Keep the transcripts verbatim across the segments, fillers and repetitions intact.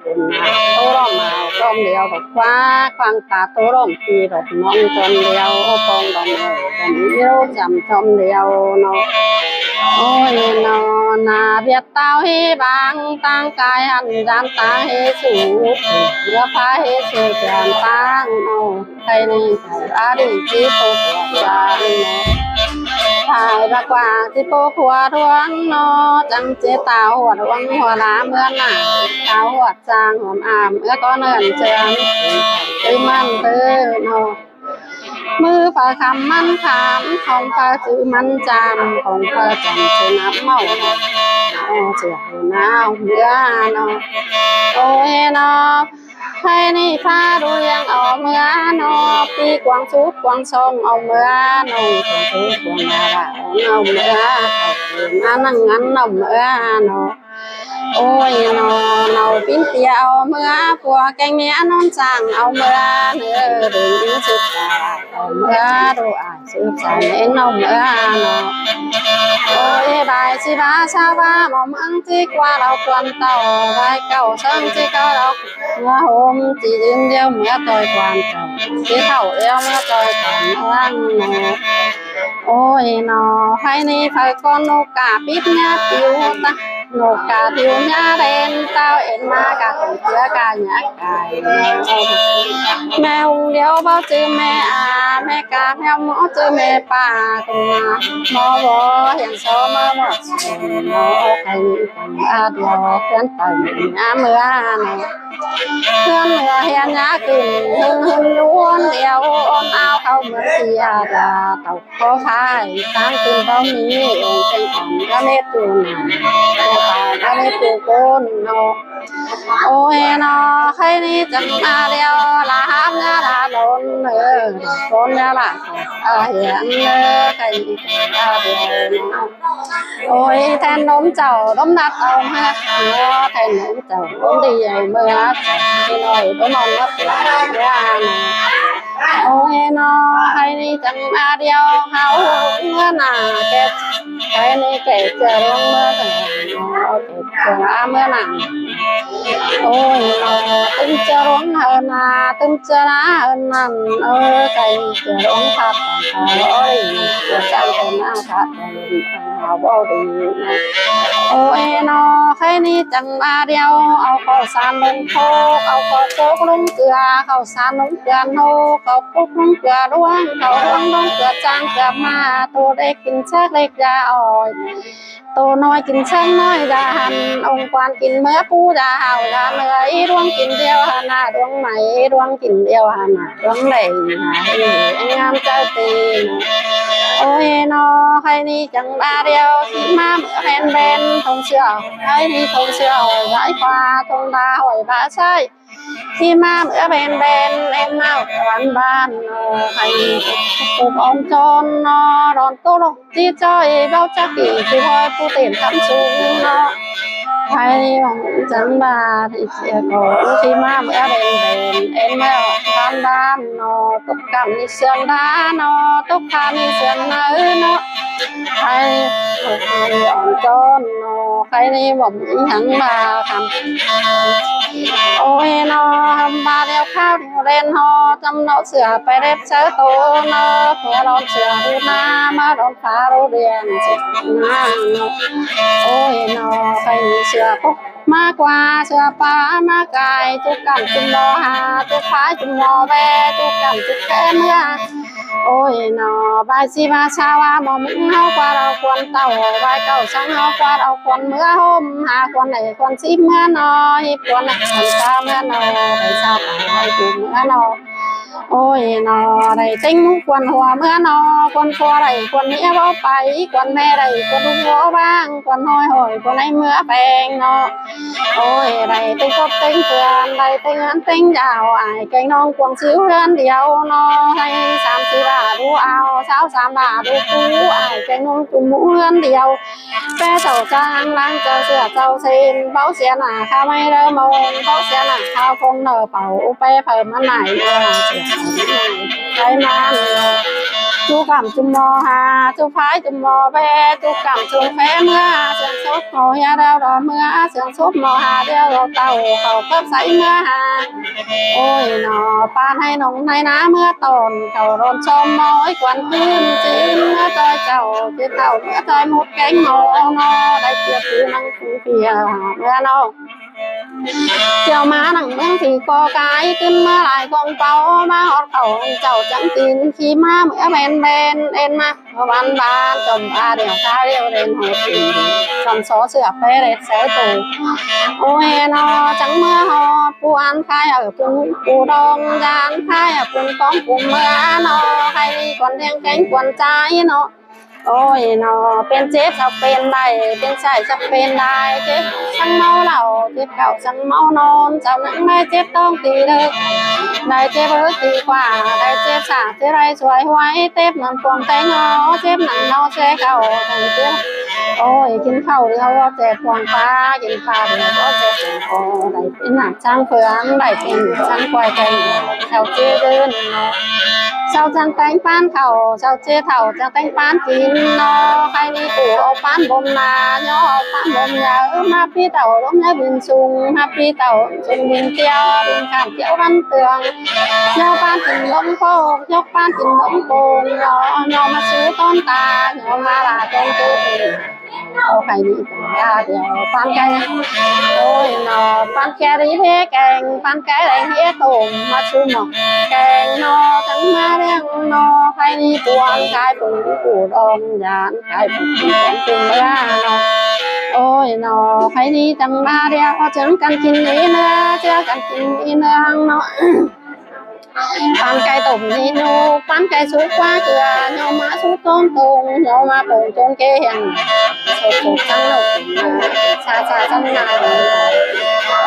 ꞌcốn ꞌnạ ꞌtố ꞌlóm ꞌmá ꞌchóm điêu, độc ꞌquá quảng ta ꞌtố ꞌlóm ꞌpi độc ꞌnọng ꞌchóm điêu, ꞌpộ pông đom ꞌmự đom ꞌmự ꞌchí chăm ꞌchóm điêu ꞌnọ. Ôi ꞌnọ, ꞌnạ ꞌviạk táo ꞌhí bang ꞌtáng cai hăn dán ꞌtáng ꞌhí sú, ꞌlứa phá ꞌhí sú chăm ꞌtáng ꞌnọ. Khay ꞌnị a đi ꞌchí ꞌpộ khua ꞌchang ꞌnọ. Thái bác quảng ꞌchí ꞌpộ khua ꞌluống ꞌnọ, chắng ꞌchí táo ꞌhuột ꞌluống ꞌhua ꞌlạ ꞌmứa ꞌnạ, táo ꞌhuột ꞌchang hom ảm ꞌmứa ꞌcốn ꞌnọn ꞌchương, ꞌchư ꞌmắn ꞌtứ ꞌnọ. ꞌMự phaư khăm ꞌmắn khăm, khong phaư ꞌchư ꞌmắn chăm, khong phaư chăm ꞌchư ꞌnặm ꞌmá ꞌnọ, ꞌchư ꞌnặm ꞌmứa ꞌnọ. Ôi ꞌnọ, khay ꞌnị pha đu ꞌliệng au ꞌmứa ꞌnọ, ꞌpi quảng sút quảng song au ꞌmứa ꞌnọ, quảng sút quảng ꞌnạ ꞌlạ au ꞌmứa, khảu ꞌcốn ꞌnặn ꞌnặn au ꞌmứa ꞌnọ. Ôi ꞌnọ, ꞌnọ ꞌpính ꞌtiê au ꞌmứa, pua kéng ꞌmía ꞌnón chang au ꞌmứa, ꞌnớ đu ꞌsứ ꞌchạ au ꞌmứa, đu ải ꞌsứ ꞌchạ ꞌnén au ꞌmứa ꞌnọ. Ôi ꞌvạy ꞌchí ꞌva ꞌsá ꞌva ꞌmọ ꞌmướng ꞌchí ꞌquá ꞌlẹo ꞌquám tảu, ꞌvạy cảu sớng ꞌchí ꞌcọ ꞌlẹo ꞌmứa hôm ꞌchí ꞌdịn điêu ꞌmứa ꞌtoi ꞌquám tảu, ꞌchí thảu điêu ꞌmứa ꞌtoi ꞌquám ꞌmướng ꞌnọ. Ôi ꞌnọ, khay ꞌnị phaư ꞌcốn ꞌnộc ca pít ꞌmá piu ta, ꞌnộc ca piu ꞌmá đen táo ên ꞌmá ca khong ꞌchưa ca nhák cai. ꞌMẹ hung điêu báu ꞌchư ꞌmẹ a, ꞌmẹ ca ꞌmẹ ꞌmó ꞌchư ꞌmẹ pả, ꞌcốn ꞌnạ ꞌmó báu hiên so ꞌmá ꞌmó ꞌnọ. Khay ꞌnị căm a điêu ꞌcốn tảu ꞌmá ꞌmứa ꞌnọ. ꞌCốn ꞌmứa hiên nhá kin hưng hưng ꞌlốn điêu, ôn ao khảu ꞌmứa ꞌchí a đa tảu ꞌcọ phải, ꞌtáng kin báu ꞌmí ôn cheng ꞌcắm cá mết tu ꞌnạ, ôn ꞌcắm cá mết tu ꞌcốn ꞌnọ. Ôi ꞌnọ, khay ꞌnị chăm a điêu, ꞌlạ háp ꞌnhá ꞌlạ đôn, ơ, ꞌcốn ꞌnhá ꞌlạ, ơ, hiên ơ, khay ꞌnị chăm a điêu ꞌnọ. Ôi then ꞌnôm chảu ꞌnôm nắt au ꞌmá, ơ, then ꞌnôm chảu ꞌnôm đi au ꞌmá, ꞌchư ꞌnọi ꞌnôm ꞌnón nắt au ꞌmá. Ôi ꞌnọ, khay ꞌnị chăm a điêu, hảư ꞌmứa ꞌnạ, kẻ, khay ꞌnị kẻ ꞌchưa ꞌluống ꞌmứa ꞌnạ, kẻ ꞌchưa a ꞌmứa ꞌnạ. Ôi ꞌnọ, ꞌtứm ꞌchưa ꞌluống hảư ꞌnạ, ꞌtứm ꞌchưa ꞌnạ hảư ꞌnặn, ơ, khay ꞌchưa ꞌluống ꞌphạt, ơ, ôi, ꞌchưa chắng ꞌchưa ꞌnạ ꞌphạt, hảư báu đi. Ôi ꞌnọ, khay ꞌnị chăm a điêu, au khảu san ꞌluống khốc, au khảu khốc ꞌluống ꞌcưa, khảu san ꞌluống ꞌcưa ꞌnộc, khảu khốc ꞌluống ꞌcưa ꞌluống, khảu ꞌluống ꞌluống ꞌcưa chắng ꞌcưa ꞌmá, tô đếc kin sắc đếc da ỏi, tô ꞌnọi kin sắc ꞌnọi da hăn, ong quan kin ꞌmứa pú da hảu da ꞌnưa, ꞌí ꞌluống kin điêu hăn ꞌnạ ꞌluống mảy, ꞌí ꞌluống kin điêu hăn ꞌnạ ꞌluống đảy, ꞌnạ ꞌí ꞌngám chaư ti. Ôi ꞌnọ, khay ꞌnị chăm a điêu, ꞌchí ꞌmá ꞌmứa ꞌmen ꞌmen, thông ꞌsứa, khay ꞌnị thông ꞌsứa hỏi ꞌvạy ꞌkhua, thông đa hỏi ꞌvạy ꞌsái. ꞌChí ꞌmá ꞌmứa ꞌmen ꞌmen, ên ꞌnạu ꞌquám ꞌván ꞌnọ, khay ꞌcốn ón ꞌchón ꞌnọ, đón ꞌtố ꞌlộc ꞌchí ꞌchoi báu chắc kỉ ꞌchí ꞌhọi pú tỉn khắm sung ꞌnọ. Khay ꞌnị bỏng chăm ꞌva ꞌnị ꞌchưa ꞌcọ, ꞌchí ꞌmá ꞌmứa ꞌmen ꞌmen, ên ꞌmá ꞌván ꞌván ꞌnọ, tốc căm ꞌnị sương đá ꞌnọ, tốc pha ꞌnị sương ꞌnặn ꞌnọ. Khay ón ꞌchón ꞌnọ, khay ꞌnị bỏng ꞌnhắng ꞌva khắm. Ôi ꞌnọ, hăm ꞌva điêu kháo điêu đen ꞌnọ, chăm ꞌnọ sửa pay đếp sáư tô ꞌnọ, pua đón sửa đu ꞌná, ꞌmá đón phá đu điên, sửa ꞌná ꞌnọ. Ôi ꞌnọ, khay sửa cốc ꞌmá ꞌquá, sửa pá ꞌmá cai, ꞌchư căm ꞌchư ꞌmo ha, ꞌchư phá ꞌchư ꞌmo ve, ꞌchư căm ꞌchư khe ꞌmứa. Ôi ꞌnọ, ꞌvạy ꞌchí ꞌva ꞌsá ꞌva ꞌmọ ꞌmứng ꞌháu ꞌquá lau khuôn tảu, ꞌvạy cảu săng ꞌháu ꞌquá lau khuôn ꞌmứa ꞌhôm, ha khuôn đảy khuôn síp ꞌmứa ꞌnọ, híp khuôn đảy khuôn ta ꞌmứa ꞌnọ, đảy ꞌsá ꞌva lau khuôn ꞌmứa ꞌnọ. Ôi ꞌnọ, đảy ꞌtếng ꞌmú khuôn hua ꞌmứa ꞌnọ, khuôn ꞌpua đảy khuôn ꞌmía báu pay, khuôn ꞌme đảy khuôn ꞌlụk báu ꞌváng, khuôn ꞌhọi hỏi khuôn ꞌnị ꞌmứa peng ꞌnọ. Ôi đảy ꞌtếng cốc ꞌtếng ꞌpươn, đảy ꞌtếng ꞌhướn ꞌtếng dảo, ải kéng ꞌnọng cuông síu ꞌhướn điêu ꞌnọ, ꞌhạy sam síp ꞌva đu au, sáo sam ꞌva đu pú, ải kéng ꞌnọng ꞌchum ꞌmú ꞌhướn điêu. Pé sau chắng lăng chaư sửa sau sên, báu sia nả khao ꞌmạy đaư ꞌmôn, báu sia nả khao phong nả pảu, pé phaư ꞌmắn nải ꞌnọ, sửa pay ꞌmắn ꞌnọ. ꞌchu cắm ꞌchu ꞌmo ha, ꞌchu phái ꞌchu ꞌmo ꞌvẹ, ꞌchu cắm ꞌchu ꞌphé ꞌmứa ha, siêng sốp ꞌmo ha điêu lo ꞌmứa, siêng sốp ꞌmo ha điêu lo tảu, khảu cắp sáy ꞌmứa ha. Ôi ꞌnọ, ꞌpan ꞌháy ꞌnọng ꞌháy ꞌná ꞌmứa tỏn, khảu ꞌlón chom ꞌmo ꞌquan ꞌcứn ꞌchí ꞌmứa ꞌtoi chảu, ꞌchí thảu ꞌmứa ꞌtoi mốt kéng ꞌmo ꞌnọ, đảy ꞌchưa ꞌpứng ꞌnăng ꞌpứng ꞌpi ꞌmứa ꞌnọ. ꞌChiêu ꞌmá nẳng ꞌmướng ꞌpi ꞌcọ cai, ꞌcứn ꞌmá lai cuông páo, ꞌmá ꞌhọt khảu chảu chắng tin, ꞌchí ꞌmá ꞌmứa ꞌmen ꞌmen, ên ꞌmá ꞌván ꞌván, chom ꞌva điêu ꞌkhá điêu đen ꞌhọt tin, chom só sửa ꞌpé đét sáy tô. Ôi ꞌnọ, chắng ꞌmứa ꞌhọt ꞌpú ăn khai ở ꞌpứng ꞌpú đong, dán khai ở ꞌpứng ꞌcóng ꞌpứng ꞌmứa ꞌnọ, khai đi ꞌquan ꞌliệng kéng ꞌquan ꞌchái ꞌnọ. Ôi ꞌnọ, pên chếp sắp pên đảy, pên sảy sắp pên đảy, chếp săng ꞌmáu lảu, chếp khảu săng ꞌmáu ꞌnón, chảu nẳng đảy chếp tong ti đớc, đảy chếp ớt ti ꞌquá, đảy chếp sả, chếp đảy suối huối, tếp nẳng cuông téng ꞌnọ, chếp nẳng ꞌnọ ꞌchí khảu, đảy chếp. Ôi, kin khảu đi ꞌhọt chếp cuông ꞌpá, kin ꞌpá đi ꞌhọt chếp cuông ꞌcọ, đảy pên nẳng ꞌchăng ꞌphướng, đảy pên nẳng ꞌchăng ꞌquái kéng, chảu ꞌchí dưn ꞌnọ. Chảu chắng téng ꞌpán khảu, chảu ꞌchí thảu chắng téng ꞌpán kin ꞌnọ, khai đi ꞌcọ au ꞌpán bôm ꞌna, ꞌnhó au ꞌpán bôm nháư, ꞌmá ꞌpi tảu ꞌlống nháư bin sung, ꞌmá ꞌpi tảu sung bin ꞌtiếu, bin khảm ꞌtiếu ꞌvắn tương, ꞌnhó ꞌpán kin ꞌlống ꞌpộ, ꞌnhó ꞌpán kin ꞌlống ꞌpộ, ꞌnhó, ꞌnhó ꞌmá sú ꞌtón ta, ꞌnhó ꞌmá la ꞌtón ꞌtứ. Ôi, khai đi chắng ꞌva điêu ꞌpán ꞌcai. Ôi ꞌnọ, ꞌpán ꞌcai đi ꞌphé kéng, ꞌpán ꞌcai đảy ꞌhiế tôm, ꞌmá sú ꞌmo kéng ꞌnọ, chắng ꞌmá ꞌliệng ꞌnọ, khai đi cuông khai ꞌpứng ꞌpú đong, dán khai ꞌpứng ꞌpú đong ꞌpứng ꞌmứa ꞌnọ. Ôi ꞌnọ, khai đi chắng ꞌva điêu, chắng căn kin đi ꞌnứa, chắng căn kin đi ꞌnứa ꞌnọ. ꞌPán ꞌcai tôm đi ꞌnụ, ꞌpán ꞌcai sú ꞌquá ꞌcưa, ꞌnhó ꞌmá sú ꞌtón tông, ꞌnhó ꞌmá pông tông ké heng. Sốp sốp săng ꞌnọng, sa sa săng ꞌnạ.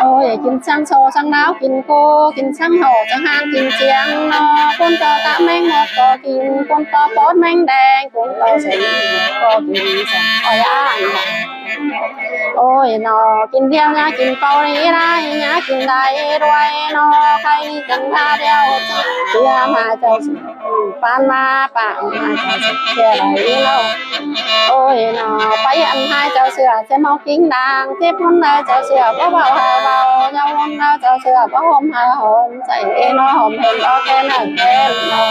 Ôi, kin săng so săng đao, kin cô, kin săng hảu, săng ꞌhan, kin ꞌsiêng ꞌnọ. ꞌCốn ꞌto ta ꞌmeng ꞌmọt ꞌcọ kin, ꞌcốn ꞌto pót ꞌmeng đeng, ꞌcốn ꞌto seng ꞌcọ kin, seng ꞌcọ ꞌnhá. Ôi ꞌnọ, kin điêu ꞌnhá kin pau đi đảy, ꞌnhá kin đảy đuôi ꞌnọ, khai đi chắng ꞌva điêu, ꞌchưa ꞌmá chảu ꞌsự, ꞌpán ꞌmá pák ꞌmá chảu ꞌsự, ꞌchưa đảy ꞌnọ. Ôi ꞌnọ, pay ăn ꞌhại chảu ꞌsự, chếp ꞌháu kin đang, chếp ꞌhôn đaư chảu ꞌsự, báu báu hảư báu, ꞌnhó ꞌhôn đaư chảu ꞌsự, báu ꞌhôm hảư ꞌhôm, ꞌsạy ꞌnọ ꞌhôm hên ꞌo ken ꞌnớ ken ꞌnọ.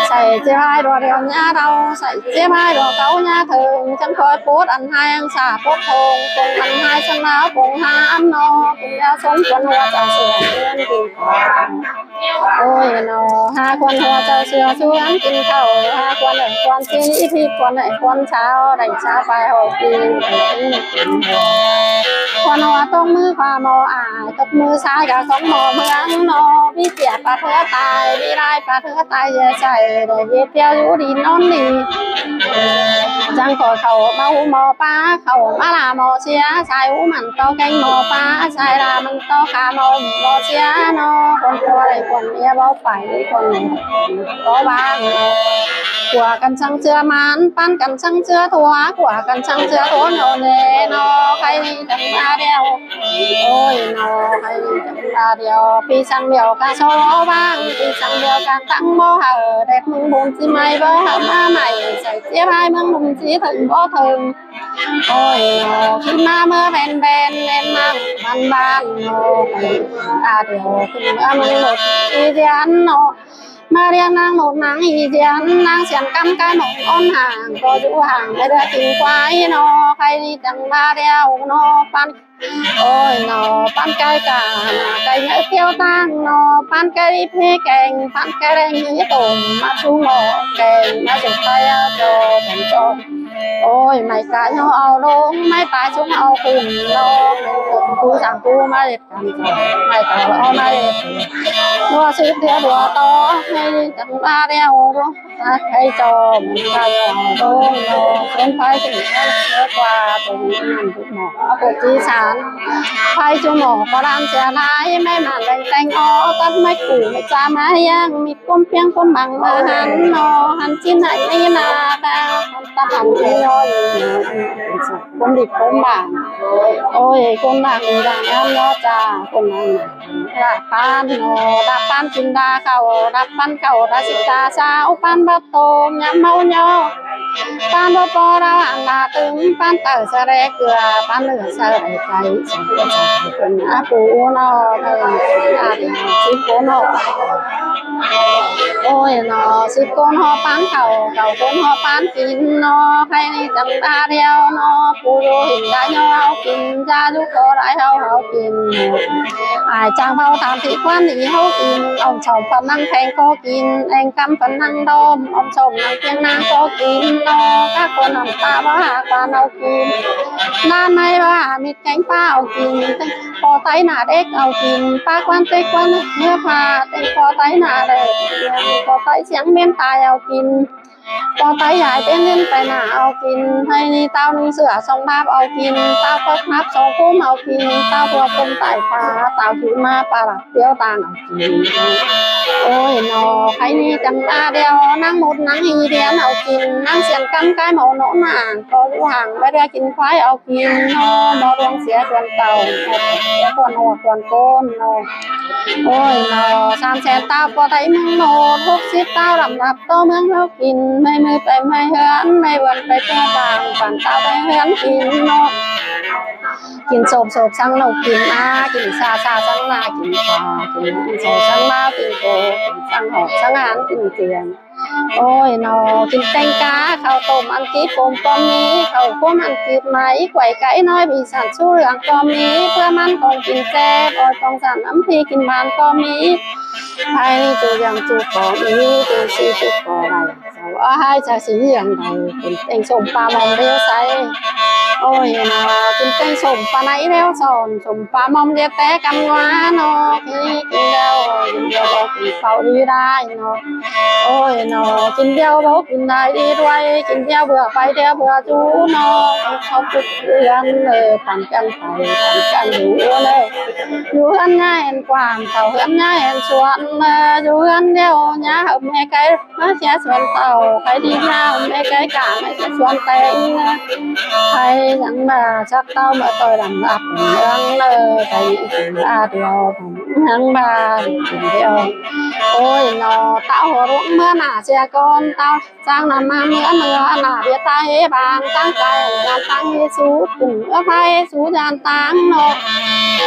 ꞌSạy chếp ꞌhại đua điêu ꞌnhá đau, ꞌsạy chếp ꞌhại đua cáu ꞌnhá thơng, chắng khỏi pót ăn ꞌhại ăn sa pót thơng, pông ăn ꞌhại săng đao pông hả ăn ꞌnọ, kin đao sống khuôn hua chảu ꞌsự, kin kin. Ôi ꞌnọ, hả khuôn hua chảu ꞌsự, sú ăn kin khảu, hả khuôn ꞌnọi khuôn ꞌchí, ꞌphít khuôn ꞌnọi khuôn sau, đảy sau pay hảư kin, khuôn hua tốc ꞌmứ ꞌkhua ꞌmo ải, tốc ꞌmứ sai ꞌcọ sóng ꞌmo ꞌmướng ꞌnọ, ꞌmí sia pá thưa tai, ꞌmí lai pá thưa tai, ꞌdệt ꞌsạy, đảy ꞌdệt ꞌtiếu dú đi ꞌnón đi. Chắng khỏi khảu ꞌmá hú ꞌmo pá, khảu ꞌmá la ꞌmo sia, sai hú mẳn ꞌto kéng ꞌmo pá, sai la mẳn ꞌto khả ꞌmo, ꞌmo sia ꞌnọ, khuôn ꞌcọ đảy khuôn ꞌmía báu pay, khuôn ꞌnọi ꞌcọ bang ꞌnọ. Của căn săng ꞌchưa ꞌmắn, ꞌpán căn săng ꞌchưa thua, của căn săng ꞌchưa thua ꞌnọ ꞌnê ꞌnọ, khai đi chắng ꞌva điêu. Ôi ꞌnọ, khai đi chắng ꞌva điêu, ꞌpi săng điêu ꞌcọ so bang, ꞌpi săng điêu ꞌcọ tẳng báu hảư, đét ꞌmướng bôn ꞌchí ꞌmạy báu hảư ꞌmá ꞌmạy, ꞌsạy chếp ꞌhại ꞌmướng ꞌlum ꞌchí thơng báu thơng. Ôi ꞌnọ, kin ꞌmá ꞌmứa ꞌvén ꞌvén, ꞌvén ꞌmá ꞌván ꞌván ꞌnọ, ꞌva điêu, kin ꞌmá ꞌmướng ꞌmột ꞌi ꞌdiến ꞌnọ. ꞌMá ꞌliệng ꞌnăng ꞌmột ꞌnăng ꞌi ꞌdiến, ꞌnăng siên căm cai ꞌmống ón hang, ꞌcọ dú hang, ꞌmá đaư kin ꞌquái ꞌnọ, khai đi chắng ꞌva điêu ꞌnọ, ꞌpán. Ôi ꞌnọ, ꞌpán ꞌcai ꞌcọ, ꞌcai ꞌnhá ꞌtiếu tang ꞌnọ, ꞌpán ꞌcai đi ꞌphé kéng, ꞌpán ꞌcai đảy ꞌhế tôm, ꞌmá sú ꞌmo kéng, ꞌmá sú pay ꞌchọ, tôm ꞌchọ. Ôi, ꞌmạy ꞌcọ ꞌnhó au ꞌlống, ꞌmạy ꞌpá sung au khửn ꞌnọ, ꞌcọ ꞌcú săng ꞌcú ꞌmá đét căn, ꞌmạy ꞌcọ au ꞌmá đét. Đua sứp điêu đua ꞌto, ꞌmạy chắng ꞌva điêu, ꞌcọ ꞌchọ, ꞌmạy ꞌcọ au ꞌlống ꞌnọ, ꞌsốn pay ꞌchí ꞌnhá ꞌlứa ꞌquá, tôm ꞌnặn ꞌchú ꞌmo, au ꞌcọ ꞌchí san. Pay ꞌchu ꞌmo ꞌcọ ꞌlan sia lai, ꞌmạy ꞌmắn đeng téng ók, tắt ꞌmạy ꞌcụ, ꞌmạy ꞌchá ꞌmá ꞌhiếng, ꞌmí ꞌcốm ꞌpiếng ꞌcốm băng ꞌmá hăn ꞌnọ, hăn ꞌchí ꞌnặn ꞌmí ꞌna ta, hăn tắt hăn ꞌmí ꞌnọ, ꞌcốn đít ꞌcốn bảng. Ôi, ꞌcốn bảng đi đang ăn ꞌnớ ꞌchạ, ꞌcốn bảng. Đa ꞌpán ꞌnớ, đa ꞌpán kin đa khảu, đa ꞌpán khảu, đa síp đa sau, ꞌpán báp tôm, nhắm máu nhó. ꞌPán báp ꞌpo đao hẳn đa tứng, ꞌpán tở sa đe cưa, ꞌpán lửa sa đe cháy, sa đe cháy. ꞌPán á pú ꞌnớ, đe, đe, síp ꞌcốn ꞌnớ. Ôi ꞌnớ, síp ꞌcốn ꞌnớ ꞌpán khảu, khảu ꞌcốn ꞌnớ ꞌpán kin ꞌnớ, khay ꞌnị chắng đa điêu ꞌnớ, pú dú hên đa nhó au kin, da dú ꞌcọ đai au au kin. Ai chắng báu tham ꞌtị ꞌquán đi au kin, ỏm sỏm ꞌphắn ꞌnăng pheng ꞌcọ kin, eng ꞌcắm ꞌphắn ꞌnăng đom, ỏm sỏm ꞌnăng ꞌpiếng ꞌnăng ꞌcọ kin ꞌnớ, cá ꞌcốn ỏm ta báu hả ꞌquán au kin. ꞌNán ꞌmạy báu hả mít kéng ꞌpá au kin, ꞌpo ꞌTáy nả đếc au kin, ꞌpá ꞌquán tếc ꞌquán ꞌhứa pha, tếng ꞌpo ꞌTáy nả đếc, ꞌpo ꞌTáy siếng ꞌmến tai au kin, ꞌpo ꞌTáy dải ꞌpến ꞌlến tai nả au kin, ꞌhạy ꞌnị ꞌtạu ꞌnưng sửa song đáp au kin, ꞌtạu pốc ꞌnặp song ꞌcúm au kin, ꞌtạu tua ꞌcốn tai pha, ꞌtạu hứt ꞌmá pá lạp tiếu tang au kin. Ôi ꞌnớ, khay ꞌnị chắng đa điêu, ꞌnăng mốt ꞌnăng hi điên au kin, ꞌnăng siên ꞌcắm cái máu ꞌnớ nả, ꞌcọ dú hang báu đa kin khoái au kin ꞌnớ, ꞌmo đuông sia ꞌquán tảu, sia ꞌquán ꞌhua ꞌquán ꞌcốn ꞌnớ. Ôi ꞌnớ, sam sen ꞌtạu ꞌpo ꞌTáy ꞌmướng ꞌnớ, hốc síp ꞌtạu lăm lặp ꞌto ꞌmướng ꞌháu kin, ꞌmạy ꞌmự pay ꞌmạy ꞌhướn, ꞌmạy ꞌvươn pay ꞌpưa bang, păn ꞌtạu pay ꞌhướn kin ꞌnớ. Kin sốp sốp săng ꞌnọ kin ꞌmá, kin sa sa săng ꞌmá kin pha, kin sốp săng ꞌmá kin cô, kin săng hốc săng hán kin kiêng. Ôi ꞌnớ, kin téng cá, khảu tôm ăn kít ꞌcốm ꞌcọ ꞌmí, khảu ꞌcốm ăn kít ꞌmạy, quảy cáy ꞌnọi, ꞌmí sản sú lương ꞌcọ ꞌmí, ꞌpưa ꞌmắn ꞌcóng kin chếp, ôi ꞌcóng sản ꞌnắm phi kin ban ꞌcọ ꞌmí. Hảư ꞌchu dăng ꞌchu ꞌcọ ꞌmí, ꞌchu sí ꞌchu ꞌcọ đảy. Sau ꞌhại ꞌchạ sí dăng đảy, kin téng sốm pá ꞌmom điêu sáy. Ôi ꞌnớ, kin téng sốm pá ꞌnị điêu son, sốm pá ꞌmom điêu té căm ꞌngúa ꞌnớ, kin điêu, kin điêu kin pháu đi đảy ꞌnớ. Ôi ꞌnớ, kin điêu báu kin đảy đi đuôi, kin điêu bưa pay điêu bưa dú ꞌnớ, sau cúp ươn, ơ, tẳng căng pay, tẳng căng dú ꞌnớ. Dú ươn ꞌnhá hên quảng, sau ươn ꞌnhá hên suôn, ơ, dú ươn điêu ꞌnhá hảư ꞌme cáy ꞌmá sia suôn tảu, khay đi ꞌnhá ꞌme cáy cả ꞌme sia suôn téng. Khay dăng ꞌva chắc ꞌtạu ꞌmá ꞌtoi lăm lặp ươn ꞌnớ, khay đi kin đa điêu, dăng ꞌva kin điêu. Ôi ꞌnớ, ꞌtạu ꞌhụ ꞌluống ꞌmứa nả sia ꞌcốn ꞌtạu. Chắng ꞌnặn ꞌmá ꞌmứa ꞌnớ nả ꞌviạk ta ꞌhế bang, chắng cai dán ꞌtáng ꞌHê-su, kin ꞌmứa ꞌphạ ꞌHê-su dán ꞌtáng ꞌnớ.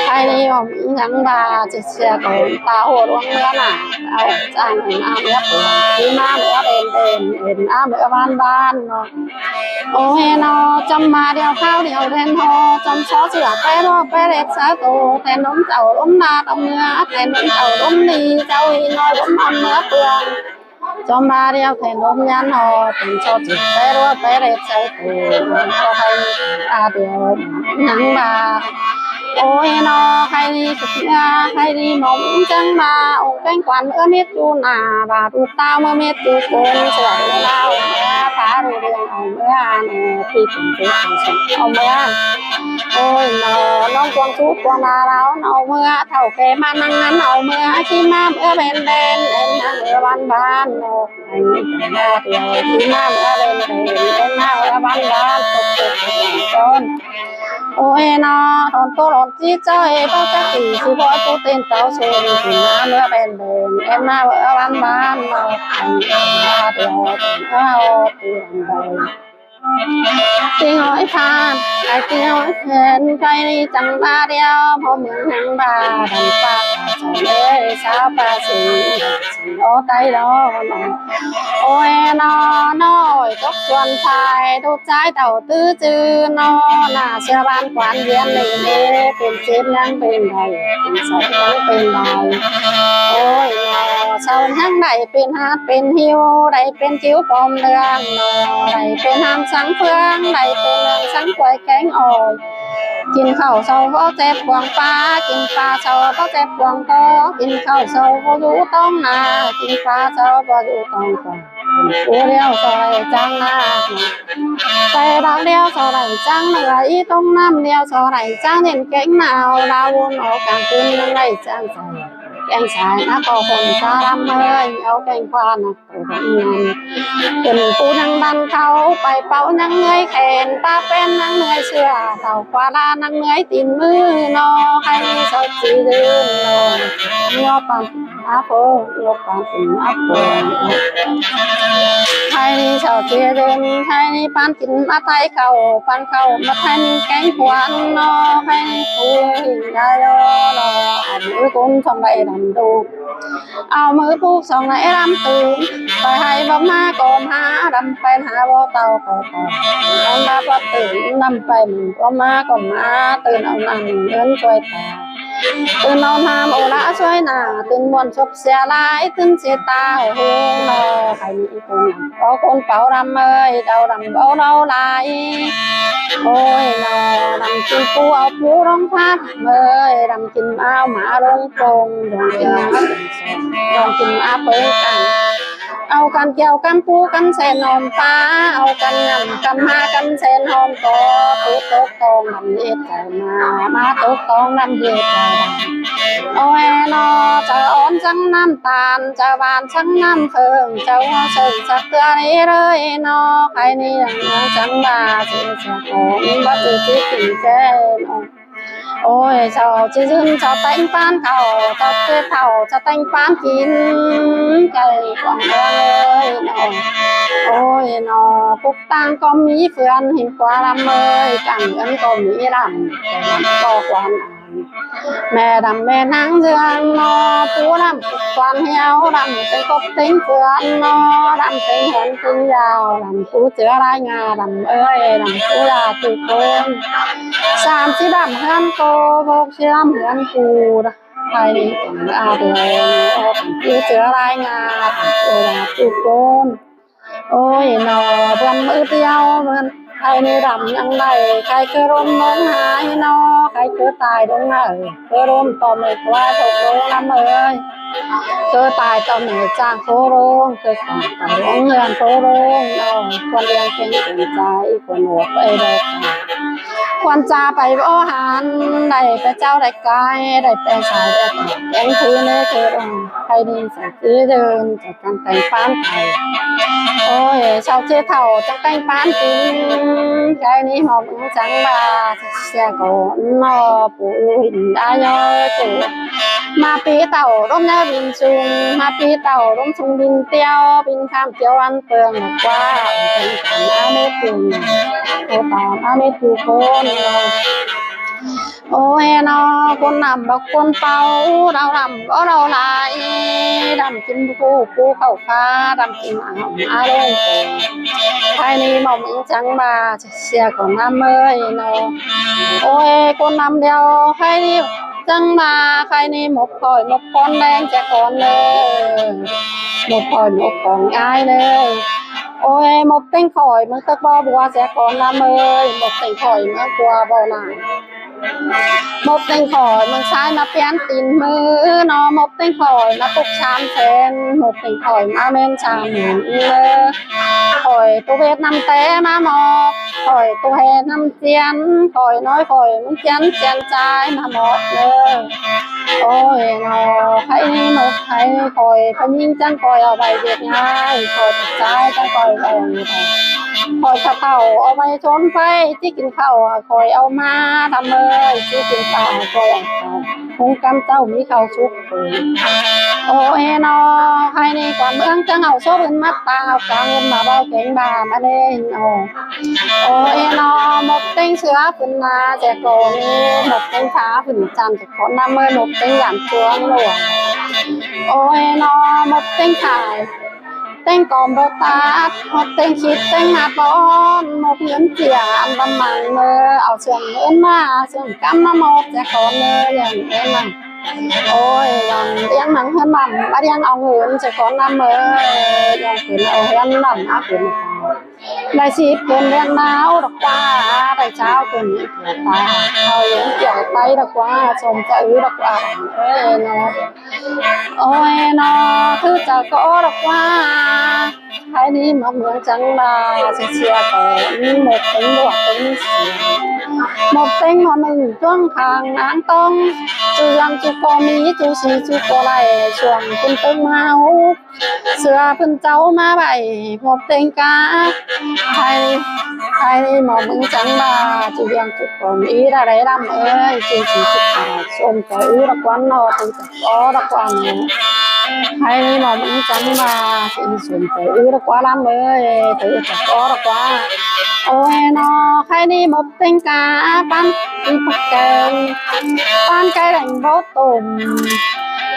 Khay đi ꞌmá dăng ꞌva ꞌchí sia ꞌcốn ꞌtạu ꞌhụ ꞌluống ꞌmứa nả, au chắng ꞌmá ꞌmứa pua, ꞌchí ꞌmá ꞌmứa đen đen, ꞌmá ꞌmứa ban ban ꞌnớ. Ôi ꞌnớ, chăm ꞌmá điêu kháo điêu đen ꞌhụ, chăm so sửa pé ꞌlọ pé đét sáư tô, then ꞌlốm chảu ꞌlốm đa tăm ꞌmứa, then ꞌlốm chảu ꞌlốm đi, chảu ꞌhị ꞌnọi ꞌlốm ăn ꞌmứa pương. Chăm ꞌmá điêu then ꞌlốm nhắn ꞌhụ, chăm so sửa pé ꞌlọ pé đét sáư tô, ꞌchọ khay a điêu dăng ꞌva. Ôi ꞌnớ, khay đi sụp ꞌmá, khay đi ꞌmóng chắng ꞌva, ôi kéng quan ꞌmứa mết ꞌchu nả, ꞌva ꞌtụ ꞌtạu ꞌmứa mết ꞌchu ꞌcốn, sửa đi ꞌlẹo ꞌmứa, phá đi điêu au ꞌmứa, ăn ꞌnớ, phi kin ꞌchu ꞌcốn sung au ꞌmứa. Ôi ꞌnớ, ꞌnọng cuông sú cuông đa ꞌlẹo ꞌnớ au ꞌmứa, thảu ké ꞌmá ꞌnăng ꞌnặn au ꞌmứa, ꞌchí ꞌmá ꞌmứa bén bén, ên ꞌmá ꞌmứa ban ban ꞌnớ. Anh ꞌnớ, ꞌchí ꞌmá ꞌmứa bén bén, ên ꞌmá ꞌmứa ban ban, tốc tốc tốc tốc. Ôi ꞌnớ, thon tô lon ꞌchí ꞌchoi, báu chắc ꞌti sí bói ꞌchu tên táo sung, ꞌchí ꞌmá ꞌmứa bén bén, ên ꞌmá ꞌmứa ban ban ꞌnớ. Anh ꞌnớ, ꞌchí ꞌmá ꞌmứa bén bén. Ti ꞌngói phan, ai ti ꞌngói phen, khay đi chắng ꞌva điêu, ꞌpo ꞌmướng ꞌnhắng ꞌva, đăm ꞌpá, chảu ꞌlế, sáo ꞌpá sing, sing ó tay đó ꞌnớ. Ôi ꞌnớ, ꞌnọi tốc suôn phai, tốc ꞌchái tảu tứ chư ꞌnớ, nả sia ban quan viên đi ꞌnê, pên chếp ꞌnhắng pên đảy, pên sót ꞌnhắng pên đảy. Ôi ꞌnớ, sau ꞌnhắng đảy pên hạt pên hiu, đảy pên chiếu pom lương ꞌnớ, đảy pên hàn sáng phương, đảy pên lương sáng quay kéng ỏi. Kin khảu sau báu chếp quảng ꞌpá, kin ꞌpá sau báu chếp quảng tó, kin khảu sau báu dú tong nả, kin ꞌpá sau báu dú tong quảng. Kin ꞌpú điêu sau đảy chắng nả, pay đao điêu sau đảy chắng nả, ꞌí tong ꞌnặm điêu sau đảy chắng, nên kéng nả, đao ꞌvốn ó cang ꞌcứn ꞌnhắng đảy chắng sau. kéng sai ꞌnặc ꞌcọ khôn ꞌchạ ꞌlắm ꞌhới, au kéng ꞌquá ꞌnặc ꞌcọ khôn ꞌnặn. Tứn pú ꞌnhắng đăn khảu, pay pảu ꞌnhắng ꞌngới khen, ta ꞌpén ꞌnhắng ꞌngới ꞌsứa, tảu ꞌquá ꞌlạ ꞌnhắng ꞌngới tin ꞌmứ ꞌnọ, hảư ꞌnị sau ꞌchí dưn ꞌnọ. ꞌNhó păn ꞌmá phô, ꞌnhó păn tin ꞌmá phô. Hảư ꞌnị sau ꞌchí dưn, hảư ꞌnị păn tin ꞌmá thái khảu, păn khảu ꞌmá thái ꞌnị kéng khuôn ꞌnọ, hảư ꞌnị pú ꞌhịn đai lo ꞌnọ. Ăn ꞌcốn song đảy đăm đu. Au ꞌmứ pú song đảy đăm tứn. Pay hảư báu ꞌmá ꞌcọ ꞌmá, đăm pay hả báu tảu ꞌcọ tảu. Đăm báu tứn, đăm pay báu ꞌmá ꞌcọ ꞌmá, tứn au ꞌnặm ꞌhướn ꞌchoi ta. Tứn au ꞌnặm ô ꞌlạ ꞌchoi nả, tứn ꞌmuôn sốp sia lai, tứn sia ta hô ꞌnọ, hảư ꞌnị ꞌcốn ꞌnặn. Au ꞌcốn pảu đăm ꞌhới, đau đăm báu đau lai. Ôi ꞌnọ, đăm kin pú au pú ꞌlống phát ꞌhới, đăm kin au ꞌmá ꞌlống ꞌpông, đăm kin au, đăm kin au pơng căn. Au căn kiêu căn pú căn sen ꞌhôm pá, au căn ngắm căn ꞌmá căn sen ꞌhôm ꞌcọ, pú tốc tông đăm ꞌdệt chaư ꞌmá, ꞌmá tốc tông đăm ꞌdệt chaư. Ôi ꞌnọ, chaư ón săng ꞌnặm ꞌtan, chaư ꞌván săng ꞌnặm khương, chaư ꞌhó sưng sặc ꞌtưa ꞌnị ꞌlới ꞌnọ, hảư ꞌnị ꞌnhắng săng ꞌva ꞌchí sia ꞌcọ, báu ꞌchí ꞌchí kin ꞌchí ꞌnọ. Ôi, sau ꞌchí dưn sau ꞌtếng pán khảu, sau ꞌchí thảu, sau ꞌtếng pán kin, ꞌchí quảng ꞌlới ꞌnọ. Ôi ꞌnọ, cốc ꞌtáng ꞌcọ ꞌmí phươn ꞌhịn ꞌquá ꞌlắm ꞌhới, cảng ꞌngớn ꞌcọ ꞌmí đăm, ꞌcọ quán. Mẹ đăm mẹ ꞌnhắng dưn ꞌnọ, pú đăm cốc quán hiếu, đăm ꞌtếng cốc ꞌtếng phươn ꞌnọ, đăm ꞌtếng ꞌhướn ꞌtếng dao, đăm pú ꞌchưa lai ꞌnga, đăm ơi, đăm pú đa ꞌchu ꞌcốn. Sam ꞌchí đăm ꞌhướn ꞌcọ, bốc ꞌchí đăm ꞌhướn cu, hảư ꞌnị ꞌcốn a đuôi, đăm pú ꞌchưa lai ꞌnga, đăm pú đa ꞌchu ꞌcốn. Ôi ꞌnọ, bươn ứt điêu, bươn hảư ꞌnị đăm ꞌnhắng đảy, khay ꞌcọ ꞌlốm ꞌmướng hái ꞌnọ, khay ꞌcọ tai đông nả, ꞌcọ ꞌlốm ꞌto mệt ꞌquá sốc đông ꞌlắm ꞌhới. ꞌCọ tai ꞌto mệt chang khố đông, ꞌcọ tai đông ꞌhướn khố đông ꞌnọ, khuôn ꞌliệng kéng khuôn ꞌchái, khuôn ꞌhọt ꞌpay đảy. Khuôn ꞌchá pay báu hẳn, đảy pay chảu đảy cai, đảy pay sai, đảy pay kéng thứ ꞌnị ꞌcọ đông, hảư ꞌnị sau ꞌchí dưn, sau chắng ꞌtếng pán kin. Ôi, sau ꞌchí thảu chắng ꞌtếng pán kin, hảư ꞌnị ꞌmá ꞌmướng chắng ꞌva, sia ꞌcọ ꞌnọ, pú ꞌhịn đa ꞌnhó ꞌchu. ꞌMá pi tảu ꞌlốm ꞌnhá bin sung, ꞌmá pi tảu ꞌlốm sung bin ꞌtiếu, bin kham kiêu ăn pương ꞌquá, ꞌtếng pán a mết ꞌchu, ꞌcọ pán a mết ꞌchu ꞌcốn. Ôi ꞌnọ, ꞌcốn đăm báu ꞌcốn páo, đau đăm báu đau lai, đăm kin pú pú khảu khá, đăm kin áo áo đen. Hảư ꞌnị ꞌmá ꞌmướng chắng ꞌva, sia ꞌcọ ꞌnặm ꞌhới ꞌnọ. Ôi, ꞌcốn đăm điêu, hảư ꞌnị chắng ꞌva, hảư ꞌnị mốc khỏi mốc con đen sia con ꞌnớ. Mốc khỏi mốc con ai ꞌnớ. Ôi, mốc ꞌtếng khỏi ꞌmướng tốc bó bua sia con ꞌnặm ꞌhới, mốc ꞌtếng khỏi ꞌmướng bua báu nả. Mốc ꞌtếng khỏi ꞌmướng sai ꞌmá piến tin ꞌmứ ꞌnọ, mốc ꞌtếng khỏi ꞌmá tốc sam sen, mốc ꞌtếng khỏi ꞌmá ꞌmen sam ꞌnớ. Khỏi ꞌtố ꞌvét ꞌnặm té ꞌmá mốc, khỏi ꞌtố ꞌhê ꞌnặm ꞌchiến, khỏi ꞌnọi khỏi ꞌmướng ꞌchiến ꞌchiến ꞌchái ꞌmá mốc ꞌnớ. Ôi ꞌnọ, hảư ꞌnị mốc hảư khỏi, khỏi ꞌnhính chắng khỏi au ꞌvạy ꞌviạk ꞌngai, khỏi ꞌchái chắng khỏi ꞌvạy. Khỏi khả thảu au ꞌvạy chốn ꞌpay, ꞌchí kin khảu khỏi au ꞌmá, đăm ơi, ꞌchí kin khảu khỏi au khảu. Hung căm chảu ꞌmí khảu súc. Ôi ꞌnọ, hảư ꞌnị ꞌquám ꞌmướng chắng au sốp ứn ꞌmá tang au cang ứn ꞌmá báu kéng ba ꞌmá ꞌnê ꞌnọ. Ôi ꞌnọ, mốc ꞌtếng sứa phưn ꞌna sia ꞌcọ ꞌnị, mốc ꞌtếng khả phưn chăn sia ꞌcọ ꞌnặm ꞌhới, mốc ꞌtếng dản chuông ꞌnọ. Ôi ꞌnọ, mốc ꞌtếng khả, ꞌtếng cỏm báu tát, mốc ꞌtếng khít ꞌtếng ꞌnạp bón, mốc ꞌngớn sia ăn băm măng ꞌnớ, au sương ứn ꞌmá, sương căm ꞌmá mốc sia ꞌcọ ꞌnớ, ꞌliệng ứn ꞌmá. Ôi, ꞌliệng ꞌliệng măng ꞌhướn măng, ꞌmá ꞌliệng au ꞌngớn sia ꞌcọ ꞌnặm ꞌhới, ꞌliệng ꞌcốn au ꞌhướn măng ꞌmá ꞌcốn. Đảy síp ꞌcốn ꞌliệng ꞌnáo độc ꞌquá, đảy chảu ꞌcốn ta, au ꞌliệng kiẻo tay độc ꞌquá, sôm chaư độc ꞌquá. Ôi ꞌnọ, ôi ꞌnọ, thứ chaư ꞌcọ độc ꞌquá. Hảư ꞌnị ꞌmá ꞌmướng chắng ꞌva, sia sia ꞌcọ, mốc ꞌtếng đuac ꞌtếng sia. ꞌmộc ꞌtếng ꞌmọ ꞌnưng ꞌchuông khang áng ꞌtóng, ꞌchu dăm ꞌchu ꞌcọ ꞌmí, ꞌchu sí ꞌchu ꞌcọ lai, chuông ꞌpứng ꞌtếng ꞌmá ú. ꞌSứa ꞌpứng ꞌchạu ꞌmá ꞌvạy ꞌmộc ꞌtếng cá. Hảư, hảư ꞌmọ ꞌmứng chắng ꞌva ꞌchu dăm ꞌchu ꞌcọ ꞌmí đa đảy ꞌlắm ơi, ꞌchu sí ꞌchu ꞌcọ sôm ꞌchoi ứt ꞌlạ ꞌquá ꞌnọ, ꞌchu ꞌchoi ók ꞌlạ ꞌquá ꞌnọ. Hảư ꞌmọ ꞌmứng chắng ꞌva ꞌchu sôm ꞌchoi ứt ꞌlạ ꞌquá ꞌlắm ơi, ꞌchu ꞌchoi ók ꞌlạ ꞌquá. Ôi ꞌnọ, hảư ꞌmộc ꞌtếng cá, ꞌpán ꞌpứng ꞌpặc keng, ꞌpán cáy đeng bót tôm.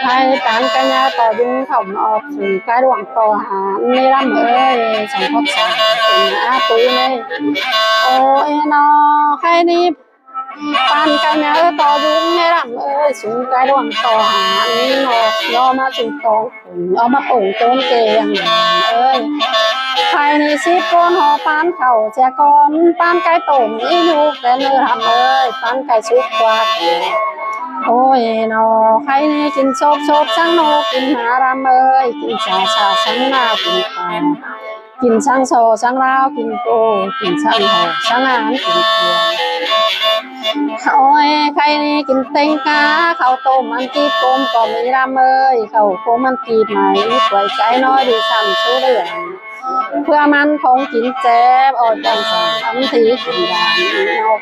Hảư ꞌpán cá ꞌnhá ꞌto dúng khỏm ꞌọp sung cá đuông ꞌto hán ꞌnị ꞌlắm ơi, song khót song tôm ꞌnị ꞌtoi ꞌnị. Ôi ꞌnọ, hảư ꞌnị ꞌpán cá ꞌnhá ꞌto dúng ꞌnị ꞌlắm ơi, sung cá đuông ꞌto hán ꞌnị ꞌnọ, ꞌnhó ꞌmá sung ꞌto ꞌnhó ꞌmá pông ꞌtốn keng ơi. Hảư ꞌnị síp ꞌcốn hảư ꞌpán khảu sia ꞌcón, ꞌpán cáy tôm ꞌnị ꞌnhụ ꞌpéng ꞌnị ꞌlắm ơi, ꞌpán cáy súp ꞌquá. Ôi ꞌnọ, hảư ꞌnị kin sốp sốp săng ꞌnụ kin ꞌmá ꞌlắm ơi, kin sa sa săng ꞌná kin kin săng so săng ꞌláo kin ꞌcô, kin săng hảư săng án kin kin. Ôi, hảư ꞌnị kin ꞌtếng cá, khảu tôm ăn kin ꞌcốm ꞌcọ ꞌmí ꞌlắm ơi, khảu ꞌcốm ăn kin ꞌmí, quay cái nói đi săn số lượng. ꞌPưa ꞌmắn khong kin chép, ôi, ꞌcọn săn ăn thi kin đàn ꞌnọ.